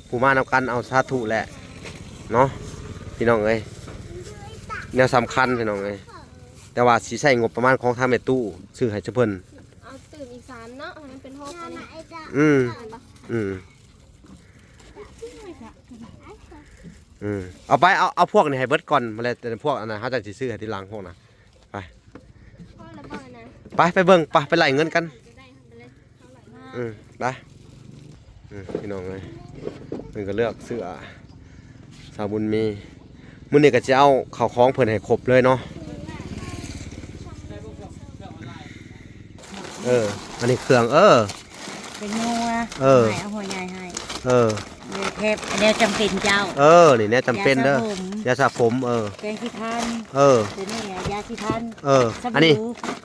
ຜູ້ມານຳກັນ ເອົາສາທຸແຫຼະເນາະ ພີ່ນ້ອງເອີຍ ແນວສຳຄັນ ພີ່ນ້ອງເອີຍ ແຕ່ວ່າຊິໃຊ້ງົບປະມານຂອງທາງແມ່ຕູ້ ຊື້ໃຫ້ຊະເພິ່ນ ເອົາຕື່ມອີກສາມເນາະ ໃຫ້ມັນເປັນຫົກອັນນີ້ ອືມ ແມ່ນບໍ່? ອືມ ອືມ ເອົາໄປ ເອົາ ເອົາພວກນີ້ໃຫ້ເບິດກ່ອນ ແລ້ວແຕ່ພວກອັນນັ້ນ ເຮົາຈັ່ງຊິຊື້ໃຫ້ທີຫຼັງພວກນັ້ນ ໄປ ພໍແລ້ວບໍ່ນະ? ໄປ ໄປເບິ່ງ ໄປ ໄປໄລ່ເງິນກັນ ອືມ ໄປ ອືມ ພີ່ນ້ອງເອີຍ ເພິ່ນກໍເລືອກເສື້ອ ສາວບຸນມີ ມື້ນີ້ກໍຊິເອົາເຂົ້າຂອງເພິ່ນໃຫ້ຄົບເລີຍເນາະ ເອີ ອັນນີ້ເຄື່ອງ ເອີ ເປັນຫົວ ເອີ ໃຫ້ເອົາຫົວໃຫຍ່ໃຫ້ ເອີ ແນວແທບ ແນວຈຳເປັນເຈົ້າ ເອີ ນີ້ແນວຈຳເປັນເດີ ຢາສະຜົມ ຢາສະຜົມ ເອີ ແປງສີຟັນ ເອີ ຕົວນີ້ຢາສີຟັນ ເອີ ສະບູ່ ອັນນີ້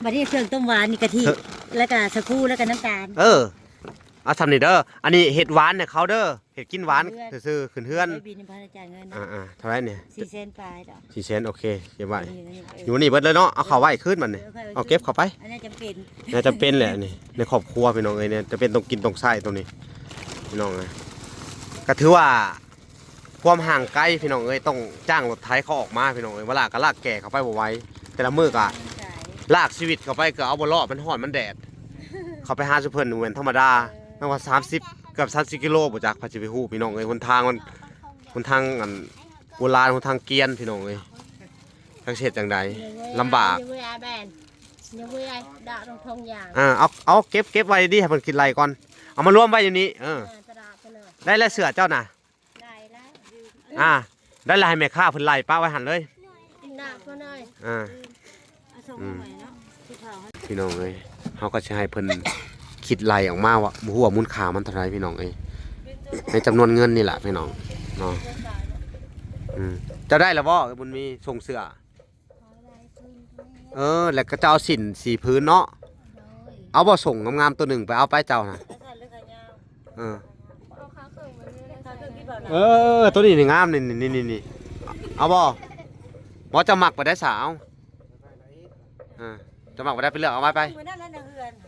ບັດນີ້ເຄື່ອງຕົ້ມຫວານ ນີ້ກະທິ ເອີ ແລ້ວກະສາຄູ ແລ້ວກະນ້ຳຕານ ເອີ ເອົາຊ່ຳນີ້ເດີ ອັນນີ້ເຮັດຫວານໃຫ້ເຂົາເດີ ເຮັດກິນຫວານ ເຮັດກິນຫວານ ຊື່ໆ ຂຶ້ນເຮືອນ ໄດ້ບິນ ຍັງບໍ່ທັນໄດ້ຈ່າຍເງິນ ອ່າໆ ເທົ່າໃດນີ້? ສີ່ແສນປາຍດອກ ສີ່ແສນ ໂອເຄ ເກັບໄວ້ ນີ້ ນີ້ ນີ້ ຢູ່ນີ້ເບິດເລີຍເນາະ ເອົາເຂົ້າໄວ້ຄືນບັດນີ້ ເອີ ເອົາເກັບເຂົ້າໄປ ອັນນັ້ນຈຳເປັນ ແນວຈຳເປັນແຫຼະນີ້ ໃນຄອບຄົວພີ່ນ້ອງເອີຍ ແນວຈຳເປັນຕ້ອງກິນຕ້ອງໃຊ້ຕົງນີ້ ພີ່ນ້ອງເອີຍ ກໍຖືວ່າ ຄວາມຫ່າງໄກພີ່ນ້ອງເອີຍ ຕ້ອງຈ້າງລົດໄຖເຂົາອອກມາພີ່ນ້ອງເອີຍ ວາລາກໍລາກແກ່ເຂົ້າໄປບໍ່ໄຫວ ແຕ່ລະມື້ກໍລາກຊີວິດເຂົ້າໄປ ກໍເອົາບໍ່ລອດ ມັນຮ້ອນມັນແດດ ເຂົ້າໄປຫາຊຸເພິ່ນບໍ່ແມ່ນທຳມະດາ ແມ່ນວ່າສາມສິບ ເກືອບສາມສິບກິໂລບໍ່ຈັກ ໃຜຊິໄປຮູ້ພີ່ນ້ອງເອີຍ ຫົນທາງມັນ ຫົນທາງອັນໂບລານ ຫົນທາງກຽນພີ່ນ້ອງເອີຍ ຈັກຊິເຮັດຈັ່ງໃດ ລຳບາກ ອ່າ ເອົາ ເອົາເກັບ ເກັບໄວ້ດີ ໃຫ້ເພິ່ນກິນໄລ່ກ່ອນ ເອົາມາລວມໄວ້ຢູ່ນີ້ ເອີ ໄດ້ແລ້ວເສື້ອເຈົ້ານະ ໄດ້ແລ້ວ ອ່າ ໄດ້ແລ້ວ ໃຫ້ແມ່ຄ້າເພິ່ນໄລ່ປະໄວ້ຫັ້ນເລີຍ ກິນນ້ຳ ອ່າ ອືມ ພີ່ນ້ອງເອີຍ ເຮົາກໍຊິໃຫ້ເພິ່ນຄິດໄລ່ອອກມາວ່າ ບໍ່ຮູ້ວ່າມູນຄ່າມັນເທົ່າໃດ ພີ່ນ້ອງເອີຍ ໃນຈຳນວນເງິນນີ້ລະ ພີ່ນ້ອງເນາະ. ອືມ ເຈົ້າໄດ້ລະບໍ່ ບຸນມີ ສົ່ງເສື້ອ? ເອີ ແລ້ວກໍເຈົ້າເອົາສິ້ນສີ່ຜືນເນາະ. ເອົາບໍ່ ສົ່ງງາມໆ ໂຕໜຶ່ງ ໄປເອົາໄປເຈົ້ານະ. ເອີ ເອີ ໂຕນີ້ນີ້ງາມ ນີ້ໆ ເອົາບໍ່? ບໍ່ ເຈົ້າມັກປານໃດສາວ? ເອີ ເຈົ້າມັກປານໃດ ໄປເລືອກເອົາໄວ້ໄປ.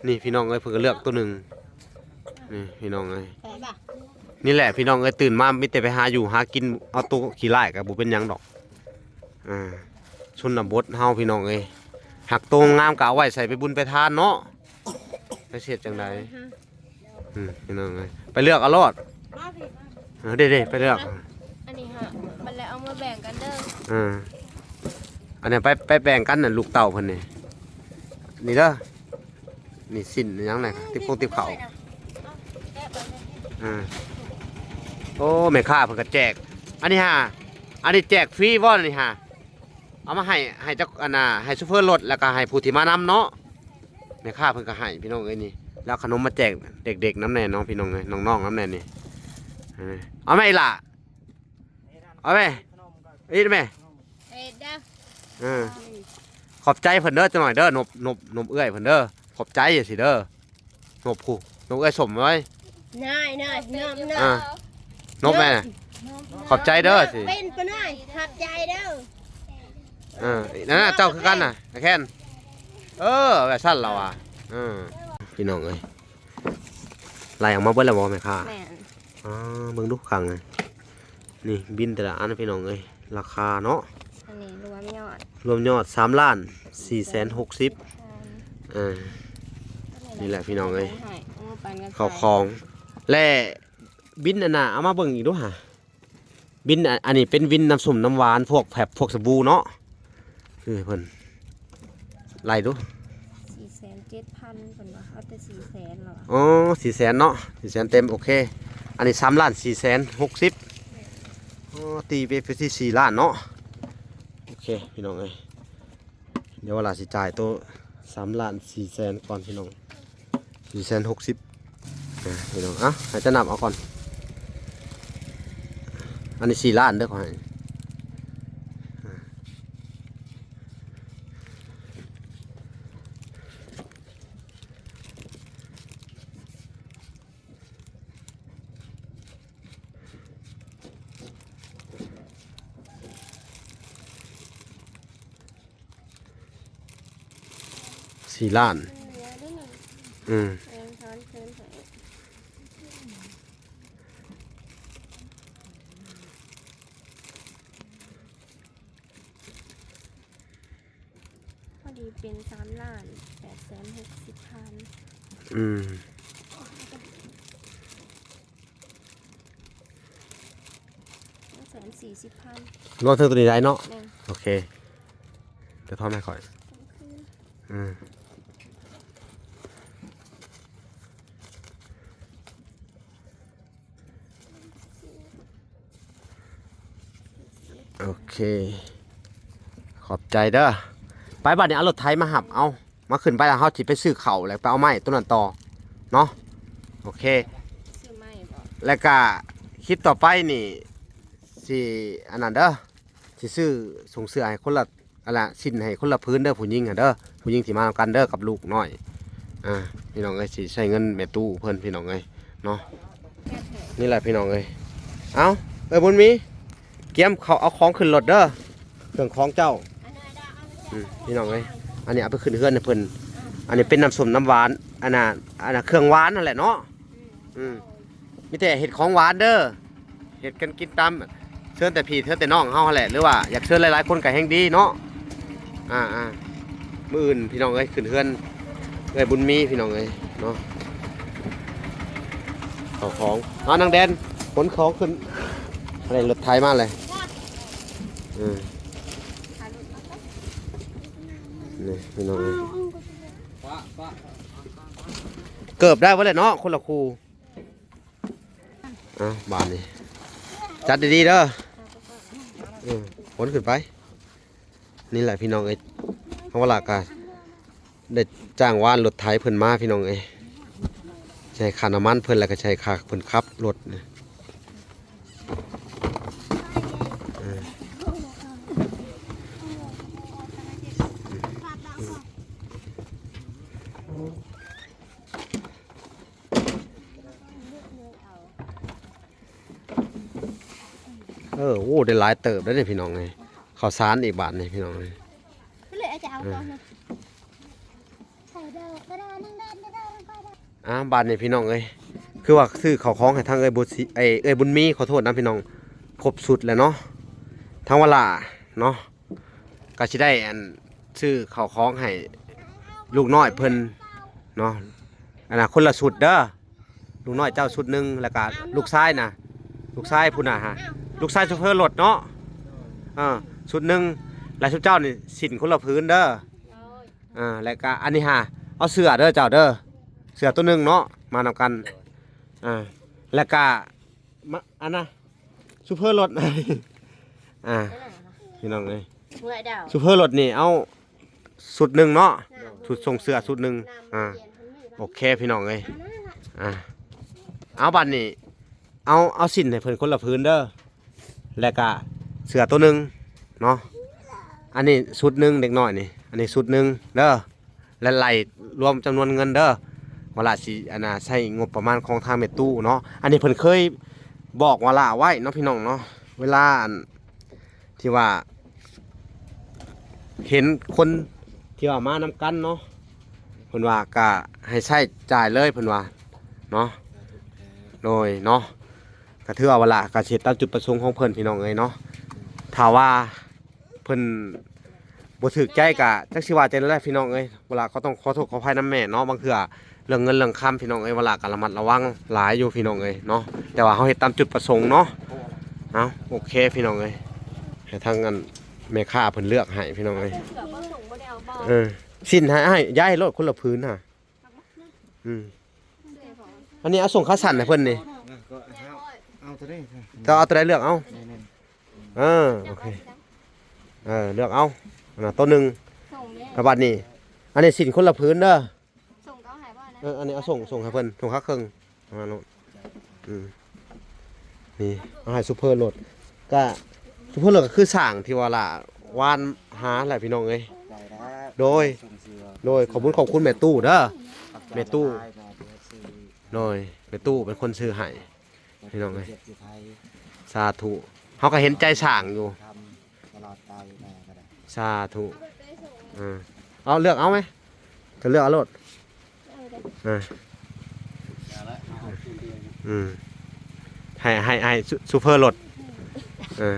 ນີ້ ພີ່ນ້ອງເອີຍ ເພິ່ນກໍເລືອກໂຕໜຶ່ງ. ນີ້ ພີ່ນ້ອງເອີຍ ນີ້ແຫຼະ ພີ່ນ້ອງເອີຍ ຕື່ນມາມີແຕ່ໄປຫາຢູ່ຫາກິນ ເອົາໂຕຂີ້ລ້າຍກໍບໍ່ເປັນຫຍັງດອກ. ອ່າ ຊົນນະບົດເຮົາ ພີ່ນ້ອງເອີຍ ຫາກໂຕງາມກໍເອົາໄວ້ໃສ່ໄປບຸນໄປທານເນາະ ໄປເຮັດຈັ່ງໃດ. ອືມ ພີ່ນ້ອງເອີຍ ໄປເລືອກເອົາໂລດ. ເອີ ເດ້ໆ ໄປເລືອກ ອັນນີ້ຫາ ມັນແລ້ວເອົາມາແບ່ງກັນເດີ. ເອີ ອັນນີ້ໄປ ໄປແບ່ງກັນນະ ລູກເຕົ້າເພິ່ນນີ້ ນີ້ເດີ. ນີ້ສິ້ນຫຍັງນະ ຕິບຄົງຕິບເຂົ້າ. ອ່າ ໂອ້ ແມ່ຄ້າເພິ່ນກໍແຈກ ອັນນີ້ຫາ ອັນນີ້ແຈກຟຣີບໍ່ ອັນນີ້ຫາ ເອົາມາໃຫ້ ໃຫ້ເຈົ້າ ອັນນ່າ ໃຫ້ໂຊເຟີລົດ ແລ້ວກໍໃຫ້ຜູ້ທີ່ມານຳເນາະ. ແມ່ຄ້າເພິ່ນກໍໃຫ້ ພີ່ນ້ອງເອີຍນີ້ ແລ້ວເອົາຂະໜົມມາແຈກເດັກໆນຳແດ່ເນາະ ພີ່ນ້ອງເອີຍ ນ້ອງໆນຳແດ່ນີ້. ເອີ ເອົາໄໝລະ ເອົາໄໝ ເຮັດໄໝ ເຮັດເດີ. ເອີ ຂອບໃຈເພິ່ນເດີ ຈັກໜ້ອຍເດີ ນົບ ນົບ ນົບເອື້ອຍເພິ່ນເດີ ຂອບໃຈຈັ່ງຊີ້ເດີ. ນົບຜູ້ ນົບເອື້ອຍສົມໄວ້ ນາຍ ນາຍ ນົບ ນົບ ອ່າ ນົບແມ່ ຂອບໃຈເດີ ເປັນປານາຍ ຂອບໃຈເດີ. ເອີ ນັ້ນນະ ເຈົ້າຄືກັນນະ ໄອ້ແຄນ. ເອີ ແບບຊັ້ນລະວ່າ. ເອີ ພີ່ນ້ອງເອີຍ ໄລ່ອອກມາເບິດແລ້ວບໍ່ແມ່ຄ້າ? ແມ່ນ. ອ່າ ເບິ່ງດູຄັງ ນີ້ບິນແຕ່ລະອັນ ພີ່ນ້ອງເອີຍ ລາຄາເນາະ ອັນນີ້ລວມຍອດ ລວມຍອດສາມລ້ານສີ່ແສນຫົກສິບ. ເອີ ນີ້ແຫຼະ ພີ່ນ້ອງເອີຍ ເຂົ້າຂອງ ແລະ ບິນອັນນ່າ ເອົາມາເບິ່ງອີກດູຫາ ບິນ ອັນ ອັນນີ້ເປັນບິນນ້ຳສົ້ມນ້ຳຫວານ ພວກແຟບ ພວກສະບູເນາະ. ເອີ ເພິ່ນໄລ່ດູ ສີ່ແສນເຈັດພັນ ເພິ່ນວ່າ ເອົາແຕ່ສີ່ແສນແລ້ວ. ອໍ ສີ່ແສນເນາະ ສີ່ແສນເຕັມ ໂອເຄ. ອັນນີ້ສາມລ້ານສີ່ແສນຫົກສິບ. ອໍ ຕີໄປທີ່ສີ່ລ້ານເນາະ. ໂອເຄ ພີ່ນ້ອງເອີຍ ດຽວວ່າລະຊິຈ່າຍໂຕສາມລ້ານສີ່ແສນກ່ອນ ພີ່ນ້ອງ ສີ່ແສນຫົກສິບ. ອ່າ ພີ່ນ້ອງ ອ່ະ ໃຫ້ເຈົ້ານັບເອົາກ່ອນ ອັນນີ້ສີ່ລ້ານເດີ ຂໍໃຫ້ ອ່າ ສີ່ລ້ານ ເຫຼືອເດ້ນີ້ ອືມ ແພງທອນຄືນໃຫ້ ພໍດີເປັນສາມລ້ານແປດແສນຫົກສິບພັນ ອືມ. ສອງແສນສີ່ສິບພັນ ລວມເຖິງໂຕນີ້ໄດ້ເນາະ? ແມ່ນ ໂອເຄ ຈະທອນໃຫ້ຂ້ອຍ ອືມ ໂອເຄ ຂອບໃຈເດີ. ໄປ ບາດນີ້ເອົາລົດໄຖມາຮັບ ເອົາ ມາຂຶ້ນໄປ ແລ້ວເຮົາຊິໄປຊື້ເຂົ້າ ແລ້ວໄປເອົາໄມ້ໂຕນັ້ນຕໍ່ເນາະ. ໂອເຄ ຊື້ໄມ້ບໍ? ແລ້ວກະຄລິບຕໍ່ໄປນີ້ຊິອັນນັ້ນເດີ ຊິຊື້ ສົ່ງເສື້ອໃຫ້ຄົນລະ ອັນລະ ສິ້ນໃຫ້ຄົນລະຜືນເດີ ຜູ້ຍິງຫັ້ນເດີ ຜູ້ຍິງທີ່ມານຳກັນເດີ ກັບລູກນ້ອຍ. ອ່າ ພີ່ນ້ອງເອີຍ ຊິໃຊ້ເງິນແມ່ຕູ້ເພິ່ນ ພີ່ນ້ອງເອີຍເນາະ. ນີ້ແຫຼະ ພີ່ນ້ອງເອີຍ ເອົາ ເອີຍ ບຸນມີ ກຽມເຂົ້າເອົາຂອງຂຶ້ນລົດເດີ ເຄື່ອງຂອງເຈົ້າ. ອືມ ພີ່ນ້ອງເອີຍ ອັນນີ້ເອົາໄປຂຶ້ນເຮືອນໃຫ້ເພິ່ນ. ອັນນີ້ເປັນນ້ຳສົ້ມນ້ຳຫວານ ອັນນ່າ ອັນນ່າ ເຄື່ອງຫວານຫັ້ນແຫຼະເນາະ. ອືມ ມີແຕ່ເຮັດຂອງຫວານເດີ ເຮັດກັນກິນຕາມ ເຊີນແຕ່ພີ່ເຊີນແຕ່ນ້ອງເຮົາຫັ້ນແຫຼະ ຫຼືວ່າຢາກເຊີນຫຼາຍໆຄົນກໍແຮ່ງດີເນາະ. ອ່າໆ ມື້ອື່ນ ພີ່ນ້ອງເອີຍ ຂຶ້ນເຮືອນເອື້ອຍບຸນມີ ພີ່ນ້ອງເອີຍເນາະ. ເຂົ້າຂອງ ມານາງແດນ ຂົນຂອງຂຶ້ນ ອັນນີ້ລົດໄຖມາເລີຍ. ເອີ ນີ້ ພີ່ນ້ອງເອີຍ ເກີບໄດ້ບໍ່ແຫຼະເນາະ ຄົນລະຄູ່. ອ່ະ ບາດນີ້ ຈັດດີໆເດີ ເອີ ຂົນຂຶ້ນໄປ. ນີ້ແຫຼະພີ່ນ້ອງເອີຍ ເຮົາວ່າລະກະໄດ້ຈ້າງວານລົດໄຖເພິ່ນມາພີ່ນ້ອງເອີຍ ໃຊ້ຄ່ານ້ຳມັນເພິ່ນ ແລ້ວກໍໃຊ້ຄ່າເພິ່ນຂັບລົດນະ. ເອີ ໂອ້ ໄດ້ຫຼາຍເຕີບແລ້ວນີ້ພີ່ນ້ອງເອີຍ ເຂົ້າສານອີກບາດນີ້ພີ່ນ້ອງເອີຍ. ກໍເລີຍອາດຈະເອົາກ່ອນເນາະ ເອີ ໃສ່ເດີ ກະດານ ນັ່ງເດີນ ກະດານ ນັ່ງໄປເດີ. ອ່າ ບາດນີ້ພີ່ນ້ອງເອີຍ ຄືວ່າຊື້ເຂົ້າຂອງໃຫ້ທາງເອື້ອຍບຸດສີ ເອີ ເອື້ອຍບຸນມີ ຂໍໂທດນຳພີ່ນ້ອງ ຄົບຊຸດແລ້ວເນາະ ທາງວາລາເນາະ ກໍຊິໄດ້ອັນ ຊື້ເຂົ້າຂອງໃຫ້ລູກນ້ອຍເພິ່ນເນາະ ອັນນ່າ ຄົນລະຊຸດເດີ ລູກນ້ອຍເຈົ້າຊຸດໜຶ່ງ ແລ້ວກະລູກຊາຍນະ ລູກຊາຍພຸ້ນນະ ລູກຊາຍໂຊເຟີລົດເນາະ ເອີ ຊຸດໜຶ່ງ ແລະຊຸມເຈົ້ານີ້ສິ້ນຄົນລະຜືນເດີ ອ່າ ແລ້ວກະອັນນີ້ຫາ ເອົາເສື້ອເດີເຈົ້າເດີ ເສື້ອໂຕໜຶ່ງເນາະ ມານຳກັນ ອ່າ ແລ້ວກະ ມາ ອັນນ່າ ໂຊເຟີລົດ ອ່າ ພີ່ນ້ອງເອີຍ ເມື່ອຍດາວ ໂຊເຟີລົດນີ້ເອົາຊຸດໜຶ່ງເນາະ ຊຸດສົ່ງເສື້ອຊຸດໜຶ່ງ ອ່າ ໂອເຄພີ່ນ້ອງເອີຍ ອ່າ ເອົາບາດນີ້ ເອົາ ເອົາສິ້ນໃຫ້ເພິ່ນຄົນລະຜືນເດີ ແລ້ວກະເສື້ອໂຕໜຶ່ງເນາະ ອັນນີ້ຊຸດໜຶ່ງເດັກນ້ອຍນີ້ ອັນນີ້ຊຸດໜຶ່ງເດີ ແລະ ໄລ່ລວມຈຳນວນເງິນເດີ ວາລາຊິ ອັນນ່າ ໃຊ້ງົບປະມານຂອງທາງແມ່ຕູ້ເນາະ ອັນນີ້ເພິ່ນເຄີຍບອກວາລາໄວ້ເນາະ ພີ່ນ້ອງເນາະ ເວລາ ອັນ ທີ່ວ່າ ເຫັນຄົນທີ່ວ່າມານຳກັນເນາະ ເພິ່ນວ່າກະໃຫ້ໃຊ້ຈ່າຍເລີຍ ເພິ່ນວ່າເນາະ ໂດຍເນາະ ກະຖືວ່າວາລາກະຊິເຮັດຕາມຈຸດປະສົງຂອງເພິ່ນ ພີ່ນ້ອງເອີຍເນາະ ຖ້າວ່າ ເພິ່ນບໍ່ຖືກໃຈກະຈັກຊິວ່າຈັ່ງໃດແຫຼະພີ່ນ້ອງເອີຍ ວາລາກໍຕ້ອງຂໍໂທດຂໍອະໄພນຳແມ່ເນາະ ບາງເທື່ອເລື່ອງເງິນເລື່ອງຄຳພີ່ນ້ອງເອີຍ ວາລາກໍລະມັດລະວັງຫຼາຍຢູ່ພີ່ນ້ອງເອີຍເນາະ ແຕ່ວ່າເຮົາເຮັດຕາມຈຸດປະສົງເນາະ ເອົາ ໂອເຄພີ່ນ້ອງເອີຍ ໃຫ້ທາງອັນແມ່ຄ້າເພິ່ນເລືອກໃຫ້ພີ່ນ້ອງເອີຍ ເອີ ສິ້ນໃຫ້ອ້າຍ ຍ້າຍໂລດຄົນລະຜືນຫາ ອືມ ອັນນີ້ເອົາສົ່ງຂາສັ້ນໃຫ້ເພິ່ນນີ້ ເອີ ກໍເອົາ ເອົາຕົວໃດ ເຈົ້າເອົາຕົວໃດເລືອກເອົາ ແມ່ນໆ ເອີ ໂອເຄ ເອີ ເລືອກເອົາ ອັນນ່າ ໂຕໜຶ່ງ ສ່ງແມ່ ແລ້ວບັດນີ້ ອັນນີ້ສິ້ນຄົນລະຜືນເດີ ສົ່ງກໍເອົາໃຫ້ບໍ່ນະ ເອີ ອັນນີ້ເອົາສົ່ງ ສົ່ງໃຫ້ເພິ່ນ ຖົງຄາເຄິ່ງ ປະມານນັ້ນ ອືມ ນີ້ ເອົາໃຫ້ຊຸບເພີລົດ ກະຊຸບເພີລົດກໍຄືຊ່າງທີ່ວ່າລະວານຫາແຫຼະພີ່ນ້ອງເອີຍ ໂດຍ ໂດຍ ຂອບຄຸນ ຂອບຄຸນແມ່ຕູ້ເດີ ແມ່ຕູ້ ໂດຍ ແມ່ຕູ້ເປັນຄົນຊື້ໃຫ້ພີ່ນ້ອງເອີຍ ສາທຸ ເຮົາກໍເຫັນໃຈຊ່າງຢູ່ ຕະຫຼອດໄປແມ່ກໍໄດ້ ສາທຸ ເອົາເລືອກເອົາໄໝ ກໍເລືອກເອົາໂລດ ເອີ ເອົາເດີ ເອີ ເອົາຄືນເດີ ອືມ ໃຫ້ ໃຫ້ ໃຫ້ຊຸ ຊຸບເພີລົດ ເອີ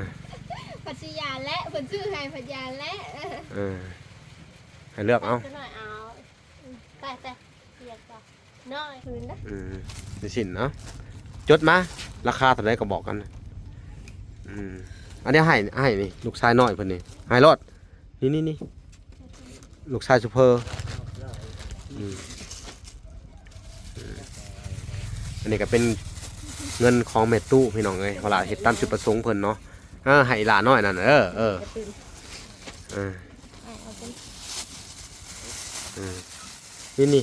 ເພິ່ນຊິຢ້ານແຫຼະ ເພິ່ນຊື້ໃຫ້ເພິ່ນຢ້ານແຫຼະ ເອີ ໃຫ້ເລືອກເອົາ ໄປ ໄປ ເລືອກເອົາ ນ້ອຍຄືນນະ ອືມ ໃນສິ້ນເນາະ ຈົດມາ ລາຄາເທົ່າໃດກໍບອກກັນ ອືມ ອັນນີ້ໃຫ້ ໃຫ້ນີ້ ລູກຊາຍນ້ອຍເພິ່ນນີ້ ໃຫ້ໂລດ ນີ້ ນີ້ ນີ້ ລູກຊາຍຊຸບເພີ ອືມ ອືມ ອັນນີ້ກໍເປັນເງິນຂອງແມ່ຕູ້ພີ່ນ້ອງເອີຍ ເວລາເຮັດຕາມຈຸດປະສົງເພິ່ນເນາະ ເອີ ໃຫ້ອີ່ຫຼ້ານ້ອຍນັ້ນ ເອີ ເອີ ເອີ ເອີ ນີ້ ນີ້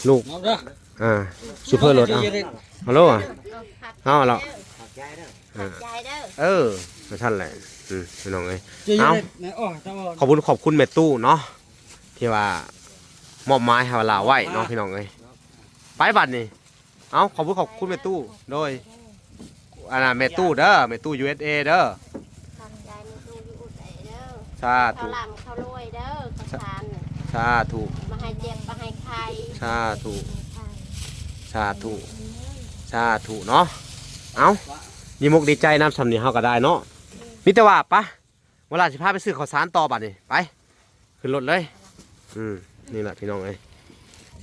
ລູກ ອ່າ ຊຸບເພີລົດ ເອົາ ເອົາໂລດ ເອົາລະ ຂອບໃຈເດີ ຂອບໃຈເດີ ເອີ ຈັ່ງຊັ້ນແຫຼະ ອືມ ພີ່ນ້ອງເອີຍ ເອົາ ຂອບຄຸນ ຂອບຄຸນແມ່ຕູ້ເນາະ ທີ່ວ່າມອບໝາຍໃຫ້ເວລາໄວ້ເນາະ ພີ່ນ້ອງເອີຍ ໄປບັດນີ້ ເອົາ ຂອບຄຸນ ຂອບຄຸນແມ່ຕູ້ ໂດຍ ອັນນ່າ ແມ່ຕູ້ເດີ ແມ່ຕູ້ ຢູເອັສເອ ເດີ ຂອບໃຈແມ່ຕູ້ ຢູເອັສເອ ເດີ ສາທຸ ເຂົ້າລ່ຳເຂົ້າລວຍເດີ ເຂົ້າສານ ສາທຸ ບໍ່ໃຫ້ເຈັບບໍ່ໃຫ້ໄຂ້ ສາທຸ ສາທຸ ສາທຸເນາະ ເອົ້າ ດີມຸກດີໃຈນຳ ສ່ຳນີ້ເຮົາກໍໄດ້ເນາະ ມີແຕ່ວ່າ ປະ ວາລາຊິພາໄປຊື້ເຂົ້າສານຕໍ່ບາດນີ້ ໄປ ຂຶ້ນລົດເລີຍ ອືມ ນີ້ແຫຼະພີ່ນ້ອງເອີຍ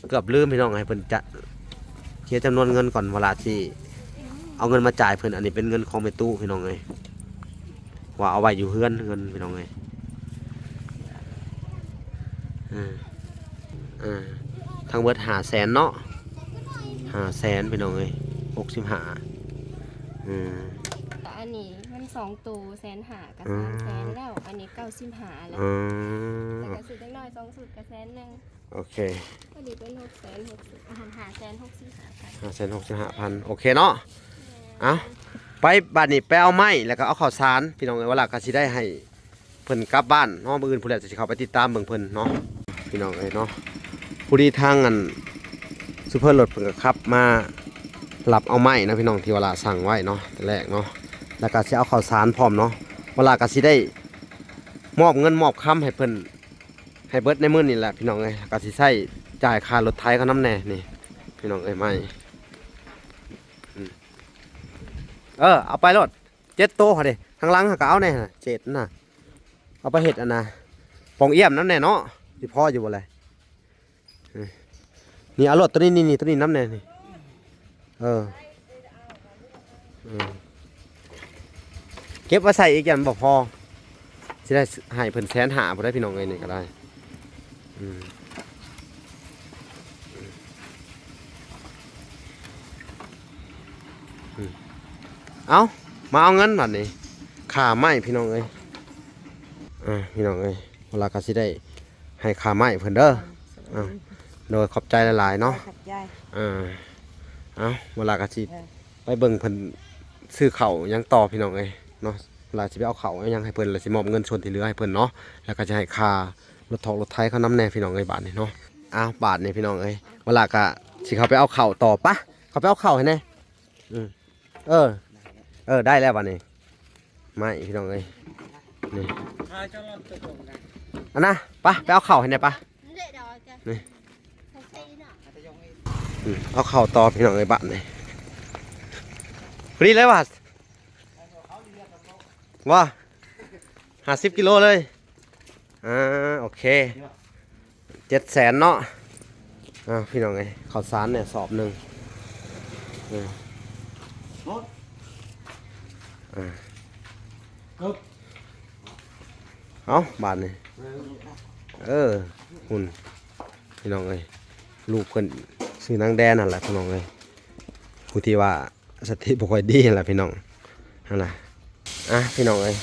ເກືອບລືມພີ່ນ້ອງ ໃຫ້ເພິ່ນຈະເຄຍຈຳນວນເງິນກ່ອນ ວາລາຊິເອົາເງິນມາຈ່າຍເພິ່ນ ອັນນີ້ເປັນເງິນຂອງແມ່ຕູ້ພີ່ນ້ອງເອີຍ ວ່າເອົາໄວ້ຢູ່ເຮືອນ ເງິນພີ່ນ້ອງເອີຍ ເອີ ເອີ ທັງເບິດຫ້າແສນເນາະ ຫ້າແສນພີ່ນ້ອງເອີຍ ຫົກສິບຫ້າ ເອີ ອັນນີ້ມັນ ສອງໂຕແສນຫ້າ ກໍ ອືມ ສາມແສນແລ້ວ ອັນນີ້ເກົ້າສິບຫ້າແລ້ວ ອືມ ແລ້ວກໍຊື້ເດັກນ້ອຍສອງຊຸດກໍແສນໜຶ່ງ ໂອເຄ ພໍດີເປັນຫົກແສນຫົກສິບ ອ່າ ຫ້າແສນຫົກສິບຫ້າພັນ ຫ້າແສນຫົກສິບຫ້າພັນ ໂອເຄເນາະ ແມ່ນ ເອົ້າ ໄປ ບາດນີ້ໄປເອົາໄມ້ ແລ້ວກໍເອົາເຂົ້າສານ ພີ່ນ້ອງເອີຍ ວ່າລະກໍຊິໄດ້ໃຫ້ ເພິ່ນກັບບ້ານເນາະ ມື້ອື່ນພຸ້ນແຫຼະ ຊິເຂົ້າໄປຕິດຕາມເບິ່ງເພິ່ນເນາະ ພີ່ນ້ອງເອີຍເນາະ. ພໍດີທາງອັນ ໂຊເຟີລົດເພິ່ນກໍຂັບມາຮັບເອົາໄມ້ນະ ພີ່ນ້ອງ ທີ່ວ່າລະສັ່ງໄວ້ເນາະ ແຕ່ແລກເນາະ ແລ້ວກໍຊິເອົາເຂົ້າສານພ້ອມເນາະ ວ່າລະກໍຊິໄດ້ມອບເງິນມອບຄຳໃຫ້ເພິ່ນ ໃຫ້ເບິດໃນມື້ນີ້ແຫຼະ ພີ່ນ້ອງເອີຍ ແລ້ວກໍຊິໃຊ້ຈ່າຍຄ່າລົດໄຖເຂົານຳແດ່ ນີ້ ພີ່ນ້ອງເອີຍ ໄມ້ ອືມ ເອີ ເອົາໄປໂລດ ເຈັດໂຕຫັ້ນເດ ທາງຫຼັງຫັ້ນກໍເອົາແດ່ຫັ້ນນະ ເຈັດນະ ເອົາໄປເຮັດອັນນະ ປ່ອງອ້ຽມນຳແດ່ເນາະ ຊິພໍຢູ່ບໍ່ແລະ ເອີ ນີ້ເອົາໂລດ ໂຕນີ້ ນີ້ ນີ້ ໂຕນີ້ນຳແດ່ນີ້ ເອີ ເອີ ເກັບໄວ້ໃຊ້ອີກ ຢ້ານບໍ່ພໍ ຊິໄດ້ໃຫ້ເພິ່ນແສນຫ້າພຸ້ນເດ້ ພີ່ນ້ອງເອີຍ ນີ້ກໍໄດ້ ອືມ ອືມ ເອົ້າ ມາເອົາເງິນບັດນີ້ ຄ່າໄມ້ ພີ່ນ້ອງເອີຍ ອ່າ ພີ່ນ້ອງເອີຍ ເວລາກໍຊິໄດ້ໃຫ້ຄ່າໄມ້ເພິ່ນເດີ ອ່າ ໂດຍ ຂອບໃຈຫຼາຍໆເນາະ ຂອບໃຈ ອ່າ ເອົ້າ ເວລາກໍຊິ ເອີ ໄປເບິ່ງເພິ່ນຊື້ເຂົ້າຫຍັງຕໍ່ ພີ່ນ້ອງເອີຍເນາະ ລະຊິໄປເອົາເຂົ້າເອົາຫຍັງໃຫ້ເພິ່ນ ລະຊິມອບເງິນສ່ວນທີ່ເຫຼືອໃຫ້ເພິ່ນເນາະ ລະກະຈະໃຫ້ຄ່າລົດຖອກລົດໄຖເຂົານຳແດ່ ພີ່ນ້ອງເອີຍ ບາດນີ້ເນາະ. ອ້າວ ບາດນີ້ ພີ່ນ້ອງເອີຍ ວະລະກະຊິເຂົ້າໄປເອົາເຂົ້າຕໍ່ ປະ ເຂົ້າໄປເອົາເຂົ້າໃຫ້ແດ່ ອືມ ເອີ ເອີ ໄດ້ແລ້ວບາດນີ້ ໄມ້ ພີ່ນ້ອງເອີຍ ນີ້ ອັນນະ ປະ ໄປເອົາເຂົ້າໃຫ້ແດ່ ປະ ນີ້ ອືມ ເອົາເຂົ້າຕໍ່ ພີ່ນ້ອງເອີຍ ບາດນີ້ ພໍດີເລີຍວ່າ ວ່າ ຫ້າສິບກິໂລເລີຍ ອ່າ ໂອເຄ ເຈັດແສນເນາະ ອ່າ ພີ່ນ້ອງເອີຍ ເຂົ້າສານແດ່ສອບໜຶ່ງ ເອີ ເອົາ ບາດນີ້ ເອີ ຫຸ່ນ ພີ່ນ້ອງເອີຍ ລູກເພິ່ນຊື່ນາງແດນຫັ້ນແຫຼະ ພີ່ນ້ອງເອີຍ ຜູ້ທີ່ວ່າ ສະຕິບໍ່ຄ່ອຍດີຫັ້ນລະພີ່ນ້ອງ ຫັ້ນລະ ອ່ະ ພີ່ນ້ອງເອີຍ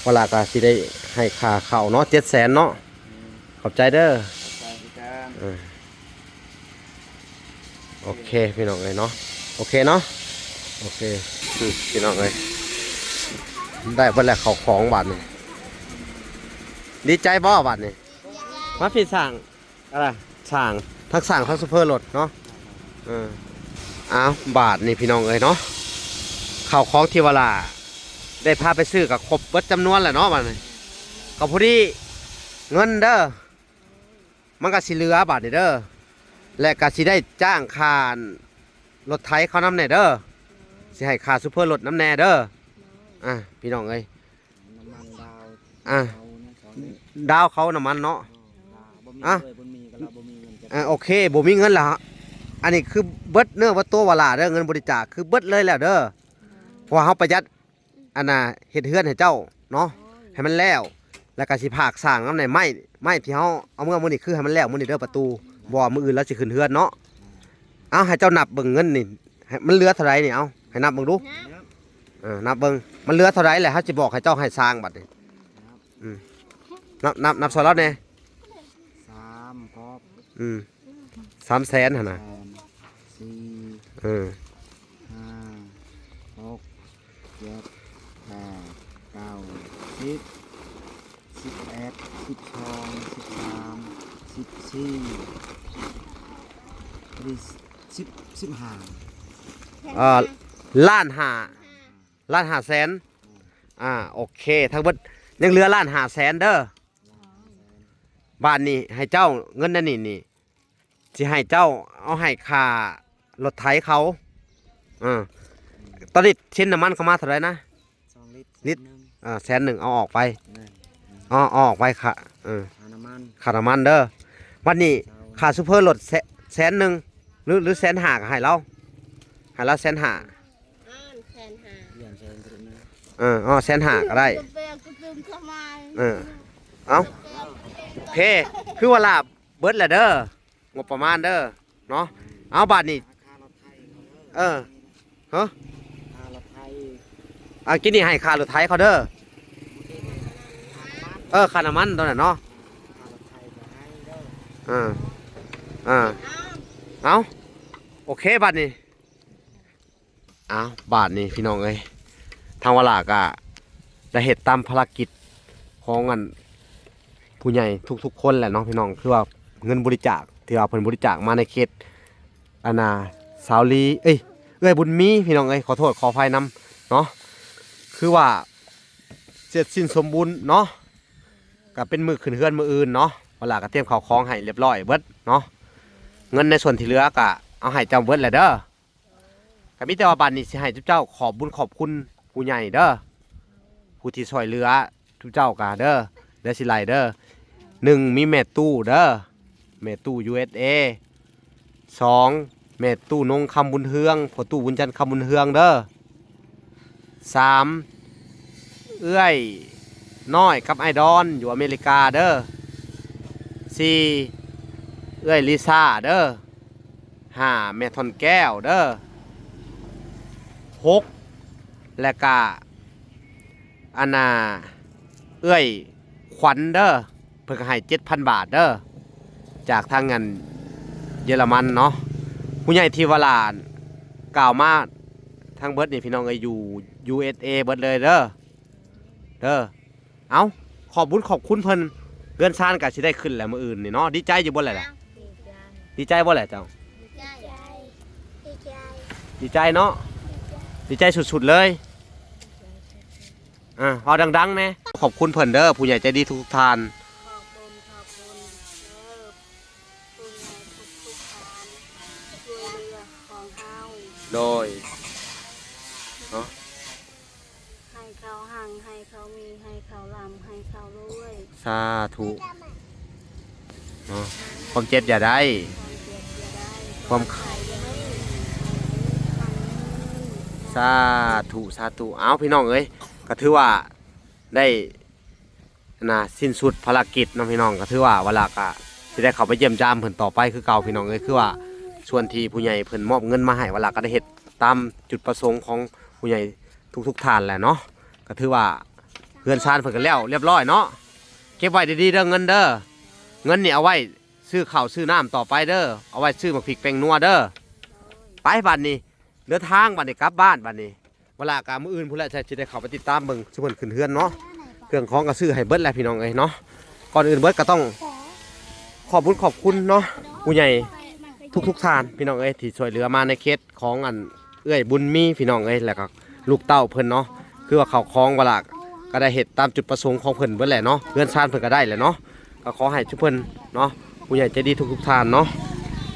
ວະລາກະຊິໄດ້ໃຫ້ຄ່າເຂົ້າເນາະ ເຈັດແສນເນາະ ຂອບໃຈເດີ ຂອບໃຈຄືກັນ ເອີ ໂອເຄ ພີ່ນ້ອງເອີຍເນາະ ໂອເຄເນາະ ໂອເຄ ອືມ ພີ່ນ້ອງເອີຍ ໄດ້ເບິດແລ້ວເຂົ້າຂອງບາດນີ້ ດີໃຈບໍ່ບາດນີ້ ມາພີ່ສ້າງ ອັນນະ ສ້າງ ທັງສ້າງທັງໂຊເຟີລົດເນາະ ເອີ ອ້າວ ບາດນີ້ພີ່ນ້ອງເອີຍເນາະ ເຂົ້າຂອງທີ່ວາລາໄດ້ພາໄປຊື້ກໍຄົບເບິດຈຳນວນແລ້ວເນາະ ບາດນີ້ກໍພໍດີເງິນເດີ ມັນກໍຊິເຫຼືອບາດນີ້ເດີ ແລະກໍຊິໄດ້ຈ້າງຄ່າລົດໄຖເຂົານຳແດ່ເດີ ຊິໃຫ້ຄ່າໂຊເຟີລົດນຳແດ່ເດີ ອ່າ ພີ່ນ້ອງເອີຍ ນ້ຳມັນດາວ ອ່າ ເຂົານະ ສອງ ດາວເຂົານ້ຳມັນເນາະ ອ່າ ບໍ່ມີ ອ່າ ເລີຍ ບໍ່ມີກໍລາວບໍ່ມີເງິນຈັກ ອ່າ ໂອເຄ ບໍ່ມີເງິນລະ ອັນນີ້ຄືເບິດເນື້ອເບິດຕົວວາລາເດີ ເງິນບໍລິຈາກຄືເບິດເລີຍແລ້ວເດີ ເພາະວ່າເຮົາປະຢັດ ອັນນ່າ ເຮັດເຮືອນໃຫ້ເຈົ້າເນາະ ໃຫ້ມັນແລ້ວ ແລ້ວກໍຊິພາກສ້າງນຳໃນໄມ້ ໄມ້ທີ່ເຮົາເອົາເມືອມື້ນີ້ ຄືໃຫ້ມັນແລ້ວມື້ນີ້ເດີປະຕູ ບໍ່ມື້ອື່ນລາວຊິຂຶ້ນເຮືອນເນາະ ເອົາ ໃຫ້ເຈົ້ານັບເບິ່ງເງິນນີ້ ໃຫ້ມັນເຫຼືອເທົ່າໃດນີ້ ເອົາ ໃຫ້ນັບເບິ່ງດູ ເອີ ນັບເບິ່ງ ມັນເຫຼືອເທົ່າໃດແຫຼະ ເຮົາຊິບອກໃຫ້ເຈົ້າໃຫ້ສ້າງບັດນີ້ ອືມ ນັບ ນັບ ນັບຊ່ອຍລາວແດ່ ສາມ ກອບ ອືມ ສາມແສນຫັ້ນນະ ສາມ ສີ່ ເອີ ຫ້າ ຫົກ ເຈັດ ແປດ ເກົ້າ ສິບ ສິບເອັດ ສິບສອງ ສິບສາມ ສິບສີ່ ສິບ ສິບຫ້າ ເອີ ລ້ານຫ້າ ລ້ານຫ້າແສນ ອ່າ ໂອເຄ ທັງເບິດຍັງເຫຼືອລ້ານຫ້າແສນເດີ ບາດນີ້ໃຫ້ເຈົ້າເງິນອັນນີ້ນີ້ ຊິໃຫ້ເຈົ້າເອົາໃຫ້ຄ່າລົດໄຖເຂົາ ເອີ ຕອນນີ້ເຊັນນ້ຳມັນເຂົ້າມາເທົ່າໃດນະ ສອງລິດ ລິດ ແສນໜຶ່ງ ເອີ ແສນໜຶ່ງ ເອົາອອກໄປ ແມ່ນ ເອົາ ເອົາອອກໄປຄ່າ ເອີ ຄ່ານ້ຳມັນ ຄ່ານ້ຳມັນເດີ ບັດນີ້ ເຊົາ ຄ່າໂຊເຟີລົດແສນ ແສນໜຶ່ງ ຫຼື ຫຼື ແສນຫ້າ ກໍໃຫ້ລາວ ໃຫ້ລາວແສນຫ້າ ອ້ານ ແສນຫ້າ ເອີ ອໍ ແສນຫ້າກໍໄດ້ ເອີ ເອົາ ໂອເຄ ຄືວ່າລາບ ເບິດແລ້ວເດີ ງົບປະມານເດີເນາະ ເອົາບາດນີ້ ຄ່າລົດໄຖເຂົາເດີ ເອີ ຮະ ຄ່າລົດໄຖ ອ່າ ກິນນີ້ໃຫ້ຄ່າລົດໄຖເຂົາເດີ. ເອີ ຄ່ານ້ຳມັນຕອນນັ້ນເນາະ. ອ່າ ອ່າ ເອົາ ໂອເຄ ບາດນີ້. ອ້າວ ບາດນີ້ພີ່ນ້ອງເອີຍ ທາງວາລາກະໄດ້ເຮັດຕາມພາລະກິດຂອງອັນຜູ້ໃຫຍ່ທຸກໆຄົນແຫຼະເນາະພີ່ນ້ອງ. ຄືວ່າເງິນບໍລິຈາກທີ່ວ່າເພິ່ນບໍລິຈາກມາໃນເຂດ ອັນນ່າ ສາວລີ ເອີຍ ເອື້ອຍບຸນມີ ພີ່ນ້ອງເອີຍ ຂໍໂທດຂໍອະໄພນຳເນາະ. ຄືວ່າເສັດສິ້ນສົມບູນເນາະ ກະເປັນມື້ຂຶ້ນເຮືອນມື້ອື່ນເນາະ. ວາລາກະຕຽມເຂົ້າຂອງໃຫ້ລຽບຮ້ອຍເບິດເນາະ. ເງິນໃນສ່ວນທີ່ເຫຼືອກະເອົາໃຫ້ເຈົ້າເບິດແຫຼະເດີ. ກະມີແຕ່ວ່າບາດນີ້ຊິໃຫ້ເຈົ້າຂອບບຸນຂອບຄຸນຜູ້ໃຫຍ່ເດີ ຜູ້ທີ່ຊ່ວຍເຫຼືອເຈົ້າກະເດີ. ດຽວຊິໄລ່ເດີ ໜຶ່ງ ມີແມ່ຕູ້ເດີ ແມ່ຕູ້ ຢູເອສເອ ສອງ ແມ່ຕູ້ນົງຄຳບຸນເຮືອງ ພໍ່ຕູ້ບຸນຈັນຄຳບຸນເຮືອງເດີ. ສາມ ເອື້ອຍນ້ອຍກັບອ້າຍດອນຢູ່ອາເມລິກາເດີ. ສີ່ ເອື້ອຍລິຊາເດີ. ຫ້າ ແມ່ທ່ອນແກ້ວເດີ. ຫົກ ແລະກະ ອັນນ່າ ເອື້ອຍຂວັນເດີ ເພິ່ນກະໃຫ້ເຈັດພັນບາດເດີ ຈາກທາງອັນເຢຍລະມັນເນາະ. ຜູ້ໃຫຍ່ທີ່ວາລາກ່າວມາທັງເບິດນີ້ພີ່ນ້ອງເອີຍ ຢູ່ ຢູເອສເອ ເບິດເລີຍເດີ ເດີ. ເອົ້າ ຂອບບຸນຂອບຄຸນເພິ່ນ ເຮືອນຊານກະຊິໄດ້ຂຶ້ນແລ້ວມື້ອື່ນນີ້ເນາະ. ດີໃຈຢູ່ບໍ່ແຫຼະ? ດີໃຈ ດີໃຈບໍ່ແຫຼະເຈົ້າ? ດີໃຈ ດີໃຈ ດີໃຈເນາະ ດີໃຈ ດີໃຈສຸດໆເລີຍ. ອ່າ ເວົ້າດັງໆແດ່ ຂອບຄຸນເພິ່ນເດີ ຜູ້ໃຫຍ່ໃຈດີທຸກໆທ່ານ. ຂອບຄຸນ ຂອບຄຸນເດີ ຜູ້ໃຫຍ່ທຸກໆທ່ານ ຊ່ວຍເຫຼືອຂອງເຮົາ ໂດຍ ເນາະ. ໃຫ້ເຂົາຮັ່ງ ໃຫ້ເຂົາມີ ໃຫ້ເຂົາລ່ຳ ໃຫ້ເຂົາລວຍ ສາທຸເນາະ. ຄວາມເຈັບຢ່າໄດ້ ຄວາມເຈັບຢ່າໄດ້ ຄວາມ ຄວາມໄຂ້ຢ່າມີ ຄວາມ ສາທຸ ສາທຸ. ເອົ້າ ພີ່ນ້ອງເອີຍ ກະຖືວ່າໄດ້ ອັນນ່າ ສິ້ນສຸດພາລະກິດເນາະພີ່ນ້ອງ. ກະຖືວ່າວາລາກະຊິໄດ້ເຂົ້າໄປຢ້ຽມຢາມເພິ່ນຕໍ່ໄປຄືເກົ່າພີ່ນ້ອງເອີຍ. ຄືວ່າສ່ວນທີ່ຜູ້ໃຫຍ່ເພິ່ນມອບເງິນມາໃຫ້ ວາລາກະໄດ້ເຮັດຕາມຈຸດປະສົງຂອງຜູ້ໃຫຍ່ທຸກໆທ່ານແຫຼະເນາະ. ກະຖືວ່າເຮືອນຊານເພິ່ນກະແລ້ວລຽບຮ້ອຍເນາະ. ເກັບໄວ້ດີໆເດີເງິນເດີ ເງິນນີ້ເອົາໄວ້ຊື້ເຂົ້າຊື້ນ້ຳຕໍ່ໄປເດີ ເອົາໄວ້ຊື້ໝາກພິກແປ້ງນົວເດີ. ໄປບາດນີ້ ເດີນທາງບາດນີ້ ກັບບ້ານບາດນີ້. ວາລາກະມື້ອື່ນພຸ້ນແຫຼະ ຊິໄດ້ເຂົ້າໄປຕິດຕາມເບິ່ງຊຸມເພິ່ນຂຶ້ນເຮືອນເນາະ. ເຄື່ອງຂອງກະຊື້ໃຫ້ເບິດແຫຼະພີ່ນ້ອງເອີຍເນາະ. ກ່ອນອື່ນເບິດກະຕ້ອງຂອບບຸນຂອບຄຸນເນາະ ຜູ້ໃຫຍ່ທຸກໆທ່ານພີ່ນ້ອງເອີຍ ທີ່ຊ່ວຍເຫຼືອມາໃນເຂດຂອງອັນເອື້ອຍບຸນມີພີ່ນ້ອງເອີຍ ແລ້ວກະລູກເຕົ້າເພິ່ນເນາະ. ຄືວ່າເຂົ້າຂອງວາລາກະໄດ້ເຮັດຕາມຈຸດປະສົງຂອງເພິ່ນເບິດແຫຼະເນາະ ເຮືອນຊານເພິ່ນກະໄດ້ແຫຼະເນາະ. ກະຂໍໃຫ້ຊຸມເພິ່ນເນາະ ຜູ້ໃຫຍ່ໃຈດີທຸກໆທ່ານເນາະ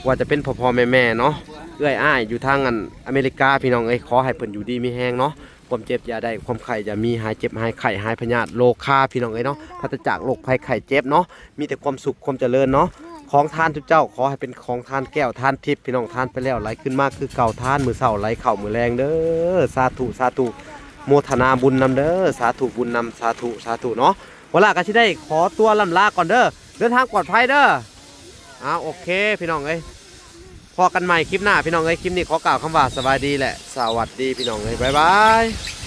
ບໍ່ວ່າຈະເປັນພໍ່ໆແມ່ໆເນາະ ເອື້ອຍອ້າຍຢູ່ທາງອັນອາເມລິກາພີ່ນ້ອງເອີຍ ຂໍໃຫ້ເພິ່ນຢູ່ດີມີແຮງເນາະ. ຄວາມເຈັບຢ່າໄດ້ ຄວາມໄຂ້ຢ່າມີ ຫາຍເຈັບຫາຍໄຂ້ ຫາຍພະຍາດໂລຄາພີ່ນ້ອງເອີຍເນາະ. ປາສະຈາກໂລກໄພໄຂ້ເຈັບເນາະ ມີແຕ່ຄວາມສຸກຄວາມຈະເລີນເນາະ. ຂອງທານທຸກເຈົ້າ ຂໍໃຫ້ເປັນຂອງທານແກ້ວທານທິບ ພີ່ນ້ອງ ທານໄປແລ້ວໄຫຼຄືນມາຄືເກົ່າ ທານມື້ເຊົ້າໄຫຼເຂົ້າມື້ແລງເດີ. ສາທຸ ສາທຸ ໂມທະນາບຸນນຳເດີ ສາທຸບຸນນຳ ສາທຸ ສາທຸເນາະ. ວາລາກະຊິໄດ້ຂໍຕົວລ່ຳລາກ່ອນເດີ ເດີນທາງປອດໄພເດີ. ອ້າວ ໂອເຄພີ່ນ້ອງເອີຍ ພໍ້ກັນໃໝ່ຄລິບໜ້າພີ່ນ້ອງເອີຍ. ຄລິບນີ້ຂໍກ່າວຄຳວ່າສະບາຍດີ ແລະ ສະຫວັດດີພີ່ນ້ອງເອີຍ ບາຍບາຍ.